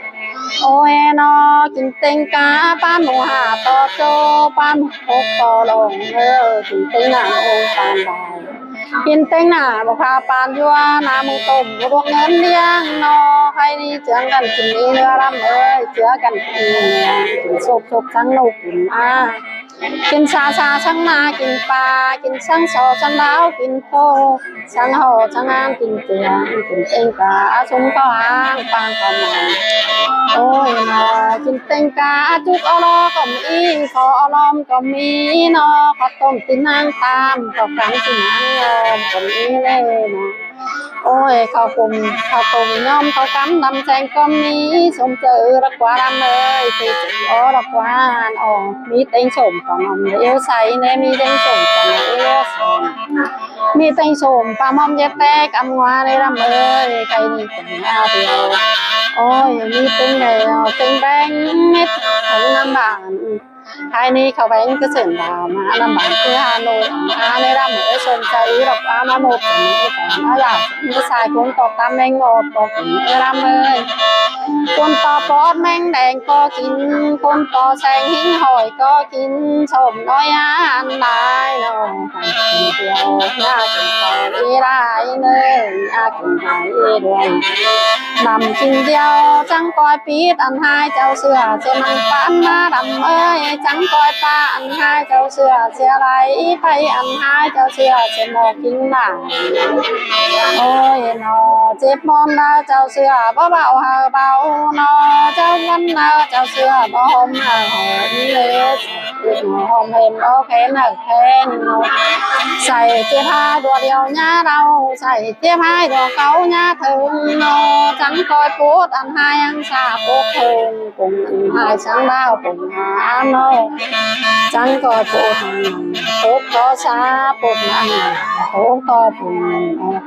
Ôi ꞌnọ, kin ꞌtếng cá, ꞌpán mô hả ꞌto ꞌchớ, ꞌpán mô hốc ꞌto lông, ơ, kin ꞌtếng nả ôi ꞌpán đài. Kin ꞌtếng nả báu khả ꞌpán ꞌdứa, nả mưng tôm báu đuông ngớn ꞌliếng ꞌnọ, hảư ꞌnị ꞌchưa căn kin ꞌnị ꞌnớ ꞌlắm ơi, ꞌchưa căn kin ꞌnị, kin sốp sốp săng ꞌnụ kin ꞌmá. Kin sa sa săng ꞌná kin ꞌpá, kin săng so săng ꞌláo kin ꞌcô, săng hảư săng án kin kin, kin ꞌtếng cá, sung ꞌcọ háng ꞌpán ꞌcọ ꞌmá. Ôi ꞌnọ, kin ꞌtếng cá, chúc ók ꞌló ꞌcọ ꞌmí, khó ók ꞌlóm ꞌcọ ꞌmí ꞌnọ, khó tôm kin ꞌnáng tam, khó cắm kin ꞌnáng ꞌlóm ꞌcọ ꞌmí ꞌlế ꞌnọ. Ôi, khảu ꞌcốm, khảu tôm ꞌnhóm, khó cắm đăm seng ꞌcọ ꞌmí, sôm ꞌchoi ứt ꞌlạ ꞌquá ꞌlắm ơi, ꞌchoi ók ꞌlạ ꞌquá ꞌnọ, ꞌmí ꞌtếng sôm ꞌpá ꞌmom ꞌlế ꞌsai ꞌnị, ꞌmí ꞌtếng sôm ꞌpá ꞌmom ꞌlế ꞌsai. ꞌMí ꞌtếng sôm ꞌpá ꞌmom ꞌdệt ꞌtếng cắm ꞌnguá ꞌnị ꞌlắm ơi, hảư ꞌnị kin ꞌnhá ꞌtếng. Ôi, ꞌmí ꞌtếng đảy, ꞌtếng béng, mết, ꞌtếng ꞌnặm bản. Hảư ꞌnị khảu béng ꞌcứ sên đao ꞌmá ꞌnặm bản ꞌcứ Hà Nội, ꞌmá ꞌnị ꞌlắm ơi, sôm ꞌchoi ứt ꞌlạ ꞌquá ꞌmá ꞌmộc ꞌcọ ꞌmá đao. ꞌMí sai ꞌcốn ꞌto tăm ꞌmeng ꞌngọt ꞌcọ kin ꞌlắm ơi. ꞌCốn ꞌto pót ꞌmeng đeng ꞌcọ kin, ꞌcốn ꞌto seng ꞌhính hỏi ꞌcọ kin, sôm ꞌnọi ăn lai ꞌnọ. Ăn kin điêu, ꞌnhá kin điêu, ꞌi lai ꞌnớ, ꞌnhá kin điêu, ꞌi đuôi. ꞌNặm kin điêu, chắng ꞌcoi pít ăn ꞌhại chảu ꞌsứa, ꞌchí ꞌmắn ꞌpán ꞌmá ꞌlắm ơi, chắng ꞌcoi pá ăn ꞌhại chảu ꞌsứa, ꞌchí lai pay ăn ꞌhại chảu ꞌsứa, ꞌchí ꞌmo kin lai. Ôi ꞌnọ, chếp ꞌmón ꞌnớ chảu ꞌsứa, báu báu hảư báu ꞌnọ, chảu ꞌmắn ꞌnớ chảu ꞌsứa, báu ꞌhôm hảư ꞌhôm ꞌlế. Ôm hên báu khen hảư khen ꞌnọ. Sai chếp ꞌhại đua điêu ꞌnhá đaư, sai chếp ꞌhại đua cáu ꞌnhá thớng ꞌnọ. Chắng ꞌcoi pút ăn ꞌhại ꞌhăng sa pút thớng, pung ăn ꞌhại săng đao pung hả ꞌnọ. Chắng ꞌcoi pút ăn pút ꞌto sa pút ăn pút ꞌto pung ꞌnọ.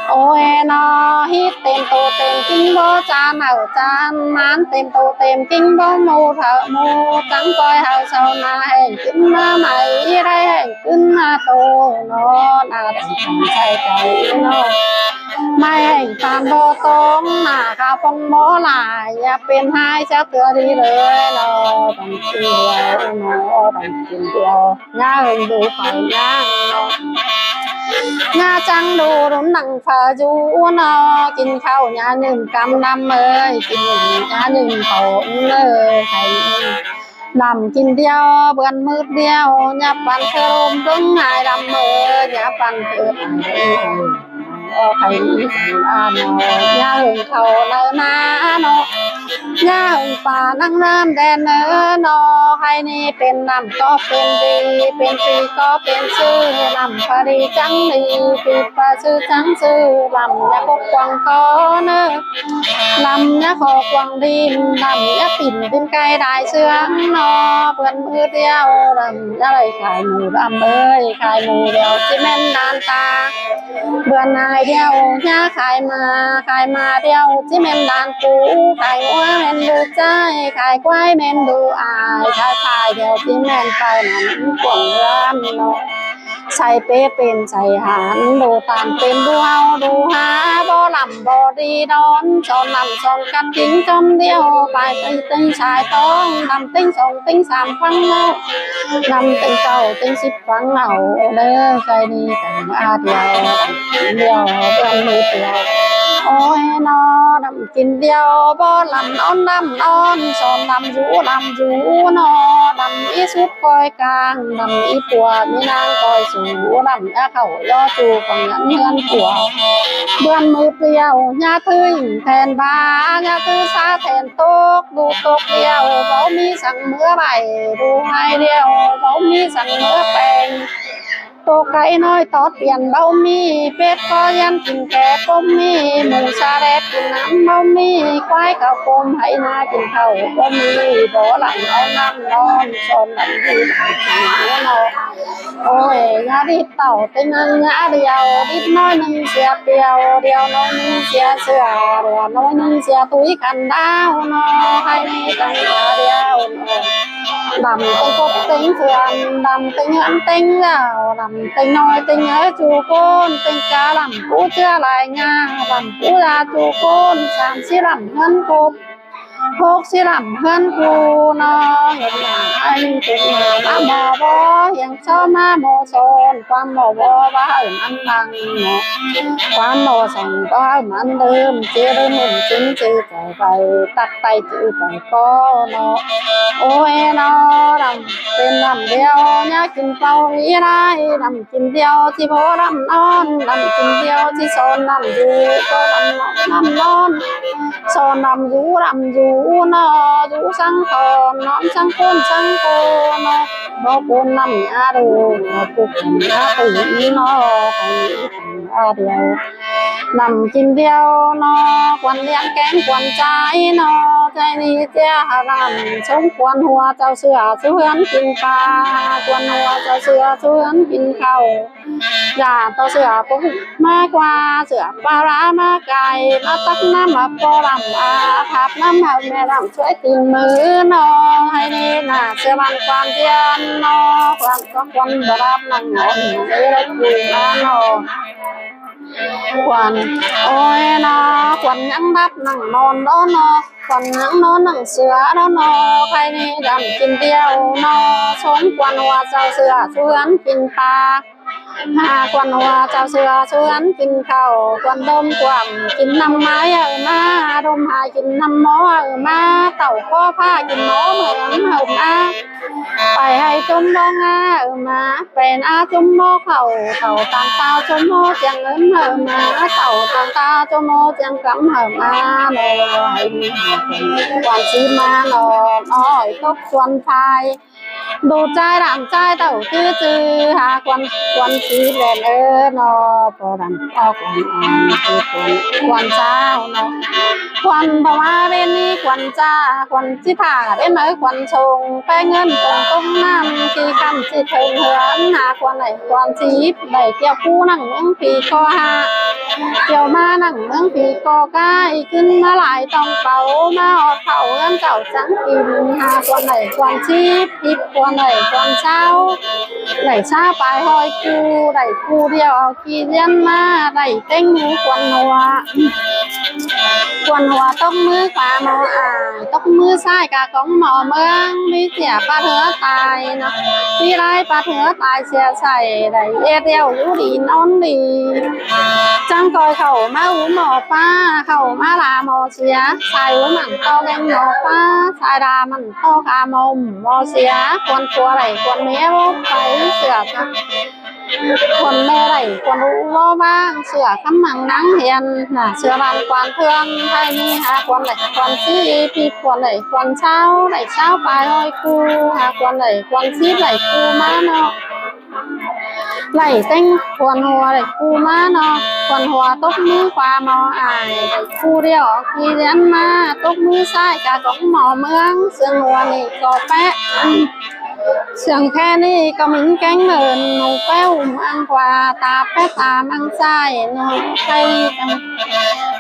Ôi ꞌnọ, hít têm tô têm kin báu chan hảư chan, ꞌmán têm tô têm kin báu mô hảư mô, chắng ꞌcoi hảư sau ꞌná hên kin ꞌmá mai, đảy hên kin ꞌmá tô ꞌnọ, ꞌná têm chăn sai cai ꞌnọ. Mai hên tan báu tông, ꞌná khảu pông báu lai, ꞌnhá pên ꞌhại chảu ꞌtưa đi ꞌlới ꞌnọ, tăm kin điêu ꞌnọ, tăm kin điêu. ꞌNhá hưng đu khảu ꞌnhá ꞌnọ. ꞌNhá chắng đu đun nẳng phả dú ꞌnọ, kin khảu ꞌnhá ꞌnưng căm ꞌnặm ơi, kin ꞌnhá ꞌnưng khảu ꞌnớ, hảư ꞌnặm kin điêu, bươn ꞌmứ điêu, ꞌnhá păn khơm ꞌlống ꞌhại ꞌnặm ơi, ꞌnhá păn khơm ꞌhại ꞌnặm ơi. Ơ, hảư ꞌnị ăn ꞌnọ, ꞌnhá hưng khảu ꞌnớ ꞌnớ ꞌnọ. ꞌNhá hưng pá ꞌnăng ꞌnán đen ꞌnớ ꞌnọ, hảư ꞌnị pên ꞌnặm ꞌcọ pên đi, pên phi ꞌcọ pên ꞌsứ, ꞌnặm pá đi chắng đi, phi pá ꞌsứ chắng ꞌsứ, ꞌnặm ꞌnhá khốp quăng ꞌcọ ꞌnớ. ꞌNặm ꞌnhá khốp quăng đi, ꞌnặm ꞌnhá pin pên cai đai ꞌsướng ꞌnọ, bươn ꞌmứ điêu, ꞌnặm ꞌnhá đảy khai mu ꞌnặm ơi, khai mu điêu ꞌchí ꞌmen đan ta. Bươn ꞌnị điêu ꞌnhá khai ma, khai ma điêu ꞌchí ꞌmen đan cu, khai ꞌngúa ꞌmen đu ꞌchái, khai ꞌquái ꞌmen đu ai, khai ꞌphai điêu ꞌchí ꞌmen ꞌpưa nẳng cuông ꞌhướn ꞌnớ. Sai pên pên sai hán, đu ꞌtan pên đu ꞌháu đu há, báu lăm báu đi đón, son lăm son căn ꞌchính ꞌchóm điêu, ꞌpai ꞌtếng ꞌtếng sai ꞌtóng, lăm ꞌtếng song ꞌtếng sam ꞌphắng ꞌnớ. Lăm ꞌtếng cáu ꞌtếng síp ꞌphắng ꞌnớ, ꞌlẹo ꞌchái ꞌnị ꞌtếng a điêu, điêu, bươn ꞌmự điêu. Ôi ꞌnớ, lăm kin điêu báu lăm đón lăm đón, son lăm dú lăm dú ꞌnớ, lăm ꞌí sút ꞌcoi cang, lăm ꞌí pua ꞌmí ꞌnáng ꞌcoi sú, lăm ꞌnhá khảu dú ꞌchu cuông ꞌnhắng ꞌhướn pua. Bươn ꞌmự điêu, ꞌnhá thứ ꞌnhính ꞌtén ba, ꞌnhá thứ sa ꞌtén tốc, đu tốc điêu, báu ꞌmí săng ꞌmứa ꞌvạy, đu ꞌhại điêu, báu ꞌmí săng ꞌmứa ꞌpéng. Tô cáy ꞌnọi tót piên báu ꞌmí, pết ꞌcó ꞌdiến kin kép báu ꞌmí, mú sa đét kin ꞌnặm báu ꞌmí, ꞌquái cáu ꞌcốm hảư ꞌná kin khảu báu ꞌmí, báu lăm đón lăm đón, son lăm đi lăm đi ꞌnớ. Ôi, ꞌnhá đít tảu ꞌtếng ꞌnặn ꞌnhá điêu, đít ꞌnọi ꞌnưng sia điêu, điêu ꞌnọi ꞌnưng sia sửa, điêu ꞌnọi ꞌnưng sia tui khăn đao ꞌnớ, hảư ꞌmí căn a điêu ꞌnớ. Lăm ꞌtếng cốc ꞌtếng ꞌhướn, lăm ꞌtếng ꞌhướn ꞌtếng ꞌlẹo, lăm ꞌtếng ꞌnọi ꞌtếng ꞌnhới ꞌchu ꞌcốn, ꞌtếng cá lăm pú ꞌchưa lai ꞌnhá, lăm pú đa ꞌchu ꞌcốn, sam ꞌsí lăm ꞌhướn cốc, cốc ꞌsí lăm ꞌhướn cu ꞌnớ. Hên ꞌnặn ꞌhại ꞌnưng ꞌtếng ꞌmá ꞌmo báu, hiêng so ꞌmá ꞌmo son, ꞌquám ꞌmo báu, báu hảư ꞌmắn lăng ꞌnớ. ꞌQuám ꞌmo son báu hảư ꞌmắn đưm, ꞌchí đưm ꞌmắn ꞌchí ꞌchư ꞌcọ pay, tắc ꞌtay ꞌchư ꞌcọ ꞌnớ. Ôi ꞌnớ, lăm pên lăm điêu, ꞌnhá kin pau ꞌmí lai, lăm kin điêu ꞌchí báu lăm đón, lăm kin điêu ꞌchí son lăm dú, báu lăm đón lăm đón. Son lăm dú lăm dú ꞌnớ, dú săng son, đón săng ꞌcốn săng cô ꞌnớ. Báu ꞌcốn lăm a đu, ꞌcốn lăm a đu ꞌnớ, a điêu. Lăm kin điêu ꞌnớ, quan ꞌliệng kéng quan ꞌchái ꞌnớ, ꞌchái ꞌnị ꞌchí hảư lăm sống quan hua chảu sửa sú ꞌhướn kin ꞌpa, quan hua chảu sửa sú ꞌhướn kin khảu. Dả ꞌto sửa pú ꞌmá ꞌquá, sửa ꞌpa ꞌlạ ꞌmá cai, ꞌmá tắc ꞌnặm ꞌmá ꞌpo lăm a, khắp ꞌnặm hảư ꞌmẹ lăm chuối tin ꞌmự ꞌnớ, hảư ꞌnị ꞌnạ sửa ꞌvan quan ꞌdiến ꞌnớ, quan ꞌcọ quan báu đắp nẳng ꞌnón, ꞌmự đảy cư ꞌmá ꞌnớ. Quan, ôi ꞌnớ, quan ꞌnhắng đắp nẳng ꞌnón đó ꞌnớ, quan ꞌnhắng ꞌnón nẳng sửa đó ꞌnớ, hảư ꞌnị lăm kin điêu ꞌnớ, sống quan hua chảu sửa sú ꞌhướn kin ꞌpa. Hả quan hua chảu sửa sú ꞌhướn kin khảu, quan đôm quảm kin ꞌnặm ꞌmá hảư ꞌmá, đôm hả kin ꞌnặm ꞌmo hảư ꞌmá, tảu khó ꞌphạ kin ꞌmo hảư ꞌmá. Pay ꞌhại ꞌchốm ꞌmo ꞌnga hảư ꞌmá, pên a ꞌchốm ꞌmo khảu, tảu tang tao ꞌchốm ꞌmo chiêng ứn hảư ꞌmá, tảu tang tao ꞌchốm ꞌmo chiêng cắm hảư ꞌmá ꞌnớ. Quan síp ꞌmá ꞌnớ, ôi, tốc quan phai. Đu ꞌchái đăm ꞌchái tảu ꞌchư ꞌchư, hả quan, quan síp ꞌlen ơ ꞌnớ, báu đăm ꞌo quan, quan, quan ꞌcháo ꞌnớ. Quan báu ꞌmá ꞌvến ꞌnị quan ꞌchá, quan ꞌchí thả ꞌvến máư quan sông, ꞌpéng ꞌngớn tông tông ꞌnặm, ꞌchí khăm ꞌchí thơng ꞌhướn, hả quan đảy quan síp, đảy kiêu ꞌcú nẳng ꞌmướng phi ꞌcọ hả. Kiêu ꞌmá nẳng ꞌmướng phi ꞌcọ cá, ꞌcứn ꞌmá lai tong páo, ꞌmá ꞌhọt khảu ꞌhướn chảu chắng kin, hả quan đảy quan síp, síp quan đảy quan ꞌcháo, đảy ꞌcháo pay ꞌhọi ꞌcu, đảy ꞌcu điêu au ꞌki ꞌdiến ꞌmá, đảy ꞌtếng ꞌmứ quan hua. Quan hua tốc ꞌmứ ꞌkhua ꞌmo ai, tốc ꞌmứ ꞌsái cá cóng ꞌmo ꞌmướng, ꞌmí sia pắt ꞌhứa tai ꞌnớ. ꞌMí lai pắt ꞌhứa tai sia sai, đảy ết điêu dú đi ꞌnón đi. Chắng ꞌcoi khảu ꞌmá ú ꞌmo ꞌpá, khảu ꞌmá đa ꞌmo sia, sai ú mẳn ꞌto ꞌlẹng ꞌmo ꞌpá, sai đa mẳn ꞌto cá ꞌmo ꞌmo sia, quan ꞌpúa đảy quan ꞌmía báu pay sửa. Quan ꞌmẹ đảy quan ú báu ꞌváng, sửa khắm măng nắng hiên, nả sửa ꞌvan quan ꞌtương, ꞌhại ꞌnị hả quan đảy quan síp, síp quan đảy quan ꞌcháo, đảy ꞌcháo pay ꞌhọi ꞌcu, hả quan đảy quan síp đảy ꞌcu ꞌmá ꞌnớ. Đảy ꞌtếng quan hua đảy ꞌcu ꞌmá ꞌnớ, quan hua tốc ꞌmứ ꞌkhua ꞌmo ai, đảy ꞌcu điêu au ꞌki ꞌdiến ꞌmá, tốc ꞌmứ ꞌsái cá cóng ꞌmo ꞌmướng, sương hua ꞌnị ꞌcọ pék. Sương khen ꞌnị ꞌcọ ꞌmứng kéng ꞌmướng ꞌmướng ꞌpéo ꞌmướng ꞌquá ta pét ta ꞌmướng sai ꞌnớ. Khay ꞌnị,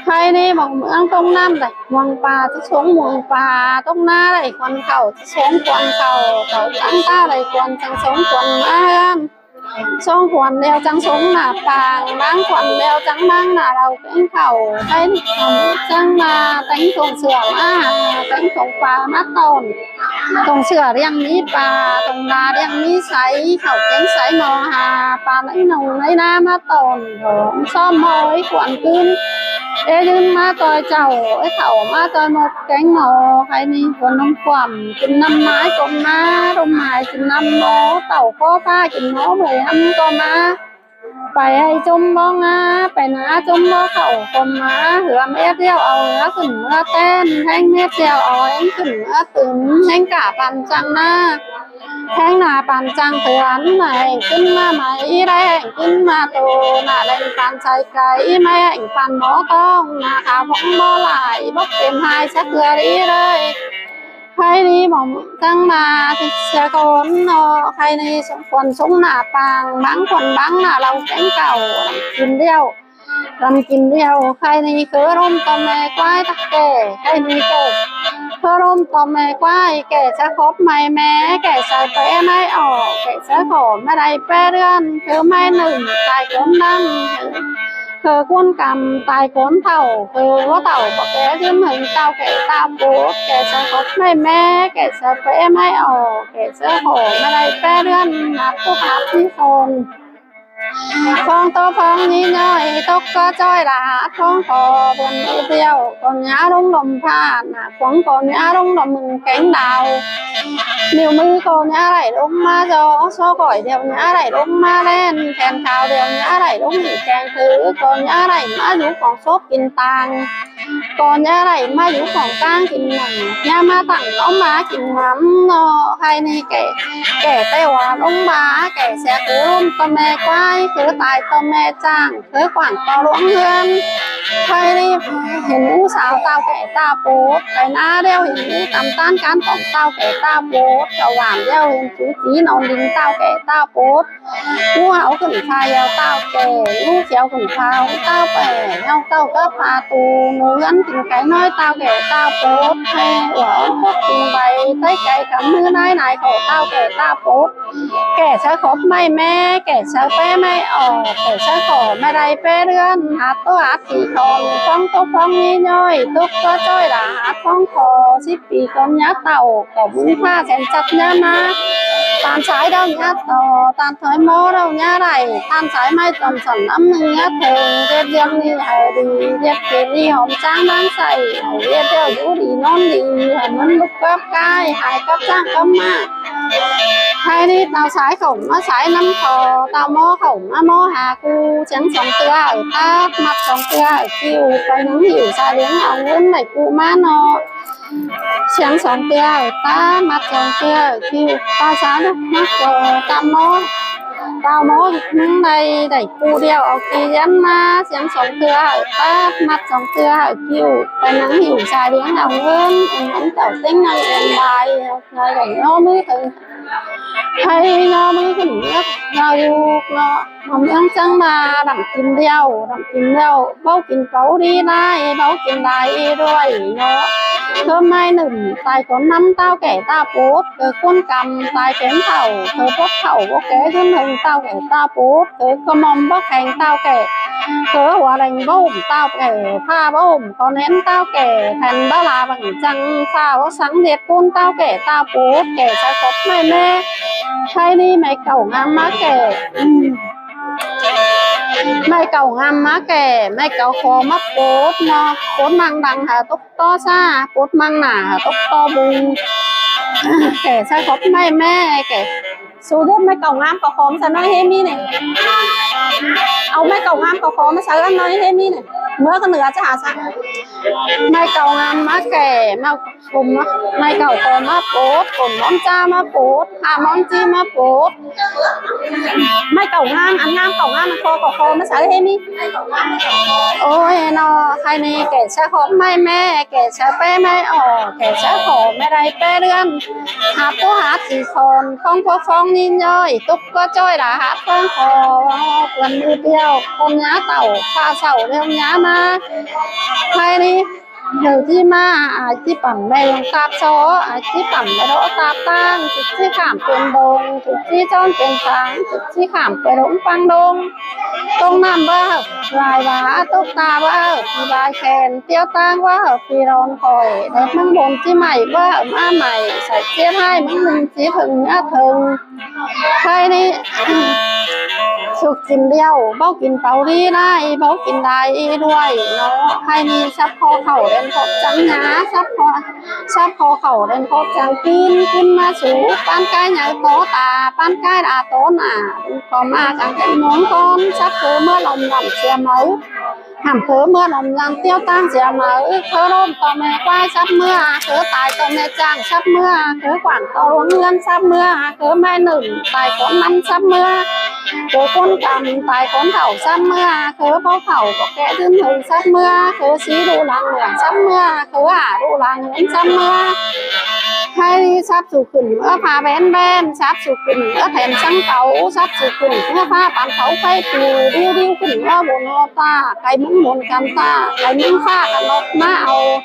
khay ꞌnị ꞌmướng ꞌmướng ꞌtông ꞌnặm đảy ꞌmướng ꞌpá ꞌchí sống ꞌmướng ꞌpá, ꞌtông ꞌná đảy khuôn khảu ꞌchí sống khuôn khảu, khảu chắng ta đảy khuôn chắng sống khuôn ꞌmá ꞌhướn. Sống khuôn điêu chắng sống nả pang, ꞌmáng khuôn điêu chắng ꞌmáng nả lảu kéng khảu. Khay ꞌnị chắng ꞌmá téng tông sửa ꞌmá, téng tông ꞌpá ꞌmá tỏn. Tông sửa ꞌliệng ꞌmí ꞌpá, tông đa ꞌliệng ꞌmí sáy, khảu kéng sáy ꞌmo ha, ꞌpá ꞌnị ꞌnọng ꞌnị ꞌná ꞌmá tỏn, ꞌsóm ꞌmo ꞌí khuôn ꞌcứn. Ê dưn ꞌmá ꞌtoi chảu, ê khảu ꞌmá ꞌtoi ꞌmộc kéng ꞌmo. Khay ꞌnị khuôn ꞌnặm ꞌquám kin ꞌnặm ꞌmá ꞌcốn ꞌmá, ꞌlốm mai kin ꞌnặm ꞌmo, tảu ꞌcó ꞌphạ kin ꞌmo, ꞌmới ꞌhăm ꞌcọ ꞌmá. Pay ꞌhại ꞌchốm bók ꞌná, pay ná ꞌchốm bók khảu ꞌcốn ꞌmá, hưm ét điêu au ꞌhứa khửn ꞌmứa ꞌtến, ꞌhéng mết điêu au ꞌhéng khửn ꞌmứa tứm, ꞌhéng cả păn chăng ꞌná. ꞌHéng nả păn chăng tứm nả, ꞌhéng ꞌcứn ꞌmá mai, ꞌí đảy ꞌhéng ꞌcứn ꞌmá tô, nả leng păn sai cai, ꞌí ꞌmạy ꞌhéng păn ꞌmo ꞌtóng, nả khả phóng ꞌmo lai, bốc têm ꞌhại sắc ꞌhứa đi đảy. Khay ꞌnị ꞌmướng chắng ꞌmá ꞌsịt sia ꞌcốn ꞌnớ. Khay ꞌnị sống khuôn sống nả pang, ꞌmáng khuôn ꞌmáng nả lảu kéng khảu, kin điêu, kin kin điêu. Khay ꞌnị ꞌcọ ꞌlốm ꞌto ꞌme ꞌquái tắc kẻ, khay ꞌnị kẻ ꞌcọ ꞌlốm ꞌto ꞌme ꞌquái, kẻ sáư khốp ꞌmạy ꞌme, kẻ sáư pé ꞌmạy ỏ, kẻ sáư khỏ ꞌmá đảy pé ꞌlươn, ꞌcọ ꞌmạy ꞌnưng tai ꞌcốn đăm, ꞌcọ ꞌcốn căm tai ꞌcốn thảu, ꞌcọ báu thảu báu ké dưn hưng ꞌtạu kẻ ꞌtạu pốt, kẻ sáư khốp ꞌmạy ꞌme, kẻ sáư pé ꞌmạy ỏ, kẻ sáư khỏ ꞌmá đảy pé ꞌlươn, hák tốc hák ꞌmí khôn. Phóng ꞌtố phóng ꞌnị ꞌnọi, tốc ꞌcọ ꞌchoi đả hák phóng khỏ bươn ứt điêu, ꞌcọ nhá ꞌlống đom pha, nả cuông ꞌcọ nhá ꞌlống đom ꞌmứng kéng đao. ꞌNịu ꞌmứ ꞌcọ nhá đảy ꞌlống ꞌmá do, so khỏi điêu nhá đảy ꞌlống ꞌmá ꞌlen, khen khao điêu nhá đảy ꞌlống ꞌmứng kéng thứ, ꞌcọ nhá đảy ꞌmá dú khong sốp kin tang. ꞌCọ nhá đảy ꞌmá dú khong ꞌcáng kin nẳng, nhá ꞌmá tẳng ꞌnó ꞌmá kin ngắm ꞌnớ. Khay ꞌnị kẻ, kẻ ꞌtẹ ꞌva ꞌlống ꞌmá, kẻ sia ꞌcọ ꞌlốm ꞌto ꞌme ꞌquái, ꞌcọ tai ꞌto ꞌme ꞌchang, ꞌcọ quảng ꞌto ꞌluống ꞌhướn. Khay ꞌnị hên ú sao ꞌtạu kẻ ꞌtạu pốt, pay ná điêu hên ú tăm ꞌtán cán khong ꞌtạu kẻ ꞌtạu pốt, ꞌcọ ꞌván điêu hên sú sí non đin ꞌtạu kẻ ꞌtạu pốt. ꞌNú hảu khửn pha ꞌhiếu ꞌtạu kẻ, ꞌnú khiếu khửn pha ꞌtạu kẻ, ꞌhiếu ꞌtạu ꞌcọ pha tu, ꞌmự ꞌhướn kin cáy ꞌnọi ꞌtạu kẻ ꞌtạu pốt, ꞌhứ ꞌva ón khốp kin bay, ꞌtáy cáy cắm ꞌmứ nái nái khỏ ꞌtạu kẻ ꞌtạu pốt. Kẻ sáư khốp ꞌmạy ꞌme, kẻ sáư pé ꞌmạy ỏ, kẻ sáư khỏ ꞌmá đảy pé ꞌlươn, hák ꞌtố hák ꞌti khong, phóng ꞌtố phóng ꞌnị ꞌnọi, tốc ꞌcọ ꞌchoi đả hák phóng khỏ, síp pi ꞌcốn nhá tảu, ꞌcọ ꞌmứng pha sen chắp nhá ꞌmá. ꞌTan sai đau nhá ꞌto, ꞌtan thói ꞌmo đau nhá đảy, ꞌtan sai ꞌmạy tỏn sỏn ꞌnặm ꞌnưng nhá thơng, ꞌdệt điêu ꞌnị hảư đi, ꞌdệt kỉ ꞌnị hóm ꞌcháng ꞌmáng sai, hảư ꞌdệt điêu dú đi ꞌnón đi, hảư ꞌmắn lốc cắp cai, hảư cắp ꞌcháng cắp ꞌmá. Khay ꞌnị ꞌtạu sai khảu ꞌmá sai ꞌnặm khỏ, ꞌtạu ꞌmo khảu ꞌmá ꞌmo ha cu, siêng song ꞌtưa hảư tát, ꞌmặt song ꞌtưa hảư ꞌkiu, pay ꞌnưng ꞌhịu sai điếng au ꞌngớn đảy cu ꞌmá ꞌnớ. Siêng song ꞌtưa hảư tát, ꞌmặt song ꞌtưa hảư ꞌkiu, ꞌtạu sai ꞌnặm ꞌmá khỏ, ꞌtạu ꞌmo, ꞌtạu ꞌmo ꞌmứng đảy, đảy cu điêu au ꞌki ꞌdán ꞌmá, siêng song ꞌtưa hảư tát, ꞌmặt song ꞌtưa hảư ꞌkiu, pay ꞌnưng ꞌhịu sai điếng au ꞌngớn, ꞌngớn tảu ꞌtếng ꞌnăng ên lai. Lai đảy ꞌnó ꞌmứ khửn, khay ꞌnó ꞌmứ khửn ꞌnớ, ꞌnó dú ꞌnớ, ꞌmướng chắng ꞌmá đăm kin điêu, đăm kin điêu, báu kin páu đi lai, báu kin lai đi đuôi ꞌnớ. ꞌCọ ꞌmạy ꞌnưng tai ꞌcốn ꞌnặm ꞌtạu kẻ ꞌtạu pốt, ꞌcọ ꞌcốn căm tai kén thảu, ꞌcọ bốc thảu bốc ké dưn hưng ꞌtạu kẻ ꞌtạu pốt, ꞌcọ ꞌcọ ꞌmom bốc keng ꞌtạu kẻ, ꞌcọ hua leng báu ôm ꞌtạu kẻ, pha báu ôm ꞌcọ nén ꞌtạu kẻ, then báu la bang chăng, pha báu sắng ꞌdệt ꞌcốn ꞌtạu kẻ ꞌtạu pốt, kẻ sáư khốp ꞌmạy ꞌme. Khay ꞌnị ꞌmạy cảu ngắm ꞌmá kẻ, ꞌmạy cảu ngắm ꞌmá kẻ, ꞌmạy cảu khó ꞌmá pốt ꞌnớ, pốt ꞌmăng đăng hảư tốc ꞌto sa, pốt ꞌmăng nả hảư tốc ꞌto bung. Kẻ sáư khốp ꞌmạy ꞌme, kẻ su ꞌdệt ꞌmạy cảu ngắm cảu khó ꞌmá sáư ꞌnọi ꞌhế ꞌmí ꞌnị. Au ꞌmạy cảu ngắm cảu khó ꞌmá sáư ꞌnọi ꞌhế ꞌmí ꞌnị. ꞌMứa ꞌcọ ꞌnưa ꞌchạ hảư sáư. ꞌMạy cảu ꞌngan ꞌmá kẻ ꞌmá ꞌcốn, ꞌmạy cảu ꞌcọ ꞌmá pốt, ꞌcốn ꞌmón ꞌchạ ꞌmá pốt, ha ꞌmón ꞌchí ꞌmá pốt. ꞌMạy cảu ꞌngan, ăn ꞌngan cảu ꞌngan ꞌcọ ꞌcọ ꞌcọ ꞌmá sáư ꞌhế ꞌnị. Ôi ꞌnọ, ꞌkhạy ꞌnị kẻ sáư khót ꞌmạy ꞌmé, kẻ sáư pé ꞌmạy ỏ, kẻ sáư khót ꞌmạy đảy pé ꞌlươn. Hák ꞌpú hák sí khon, ꞌphóng ꞌpú ꞌphóng ꞌnị ꞌnọi, tốc ꞌcọ ꞌchoi đa hák ꞌphóng khon, ꞌpưa ꞌmự điêu, ꞌcốn nhá tảu, pha sảu điêu nhá ꞌmá. ꞌKhạy ꞌnị, ꞌnhự ꞌchí ꞌmá, ải ꞌchí pẳm ꞌmạy ꞌlống ꞌtạp so, ải ꞌchí pẳm ꞌmạy ꞌlống ꞌtạp ꞌtáng, ꞌchí khảm pên đông, ꞌchí ꞌchọn pên phang, ꞌchí khảm pên ꞌlống pang đông. Tốc ꞌnặm ꞌva hảư lai ꞌva, tốc ta ꞌva hảư phi lai khen, ꞌtiếu ꞌtáng ꞌva hảư phi ꞌlón khỏi, đét ꞌmướng bôn ꞌchí ꞌmạy ꞌva hảư ꞌmá ꞌmạy, sai ꞌchiến ꞌhại ꞌmướng ꞌnưng ꞌchí thửng ꞌmá thửng. ꞌKhạy ꞌnị, sụk kin điêu, báu kin páo đi lai, báu kin lai đi đuôi ꞌnọ. ꞌKhạy ꞌnị sắp ꞌkhọ khảu đen khót chắng nhá, sắp ꞌkhọ, sắp ꞌkhọ khảu đen khót chắng kin, kin ꞌmá sú, ꞌpán ꞌcái nháư tó ta, ꞌpán ꞌcái đa tó nả, ꞌcọ ꞌmá chắng kén ꞌmướng ꞌcón, sắp khớ ꞌmá lom lom sia máư. Hảm khớ ꞌmá lom lom ꞌtiếu ꞌtáng sia máư, khớ ꞌlốm ꞌto ꞌme ꞌquái sắp ꞌmá, khớ tai ꞌto ꞌme ꞌchang sắp ꞌmá, khớ quảng ꞌto ꞌluống ꞌngươn sắp ꞌmá, khớ ꞌme ꞌnưng tai cón ꞌnặm sắp ꞌmá, khớ ꞌcốn căm tai cón thảu sắp ꞌmá, khớ báu thảu ꞌcọ kẻ dưn hưng sắp ꞌmá, khớ sí ꞌlụk lăng ꞌmướng sắp ꞌmá, khớ hả ꞌlụk lăng ꞌngươn sắp ꞌmá. ꞌKhạy sắp sụk khửn ꞌmá pha bén bén, sắp sụk khửn ꞌmá then săng cáu, sắp sụk khửn ꞌmá pha pán cáu phay pư, điu điu khửn ꞌmá bôn ꞌhọt ta, cai ꞌmướng bôn căn ta, cai ꞌmướng ꞌphạ căn ꞌnọk ꞌmá au.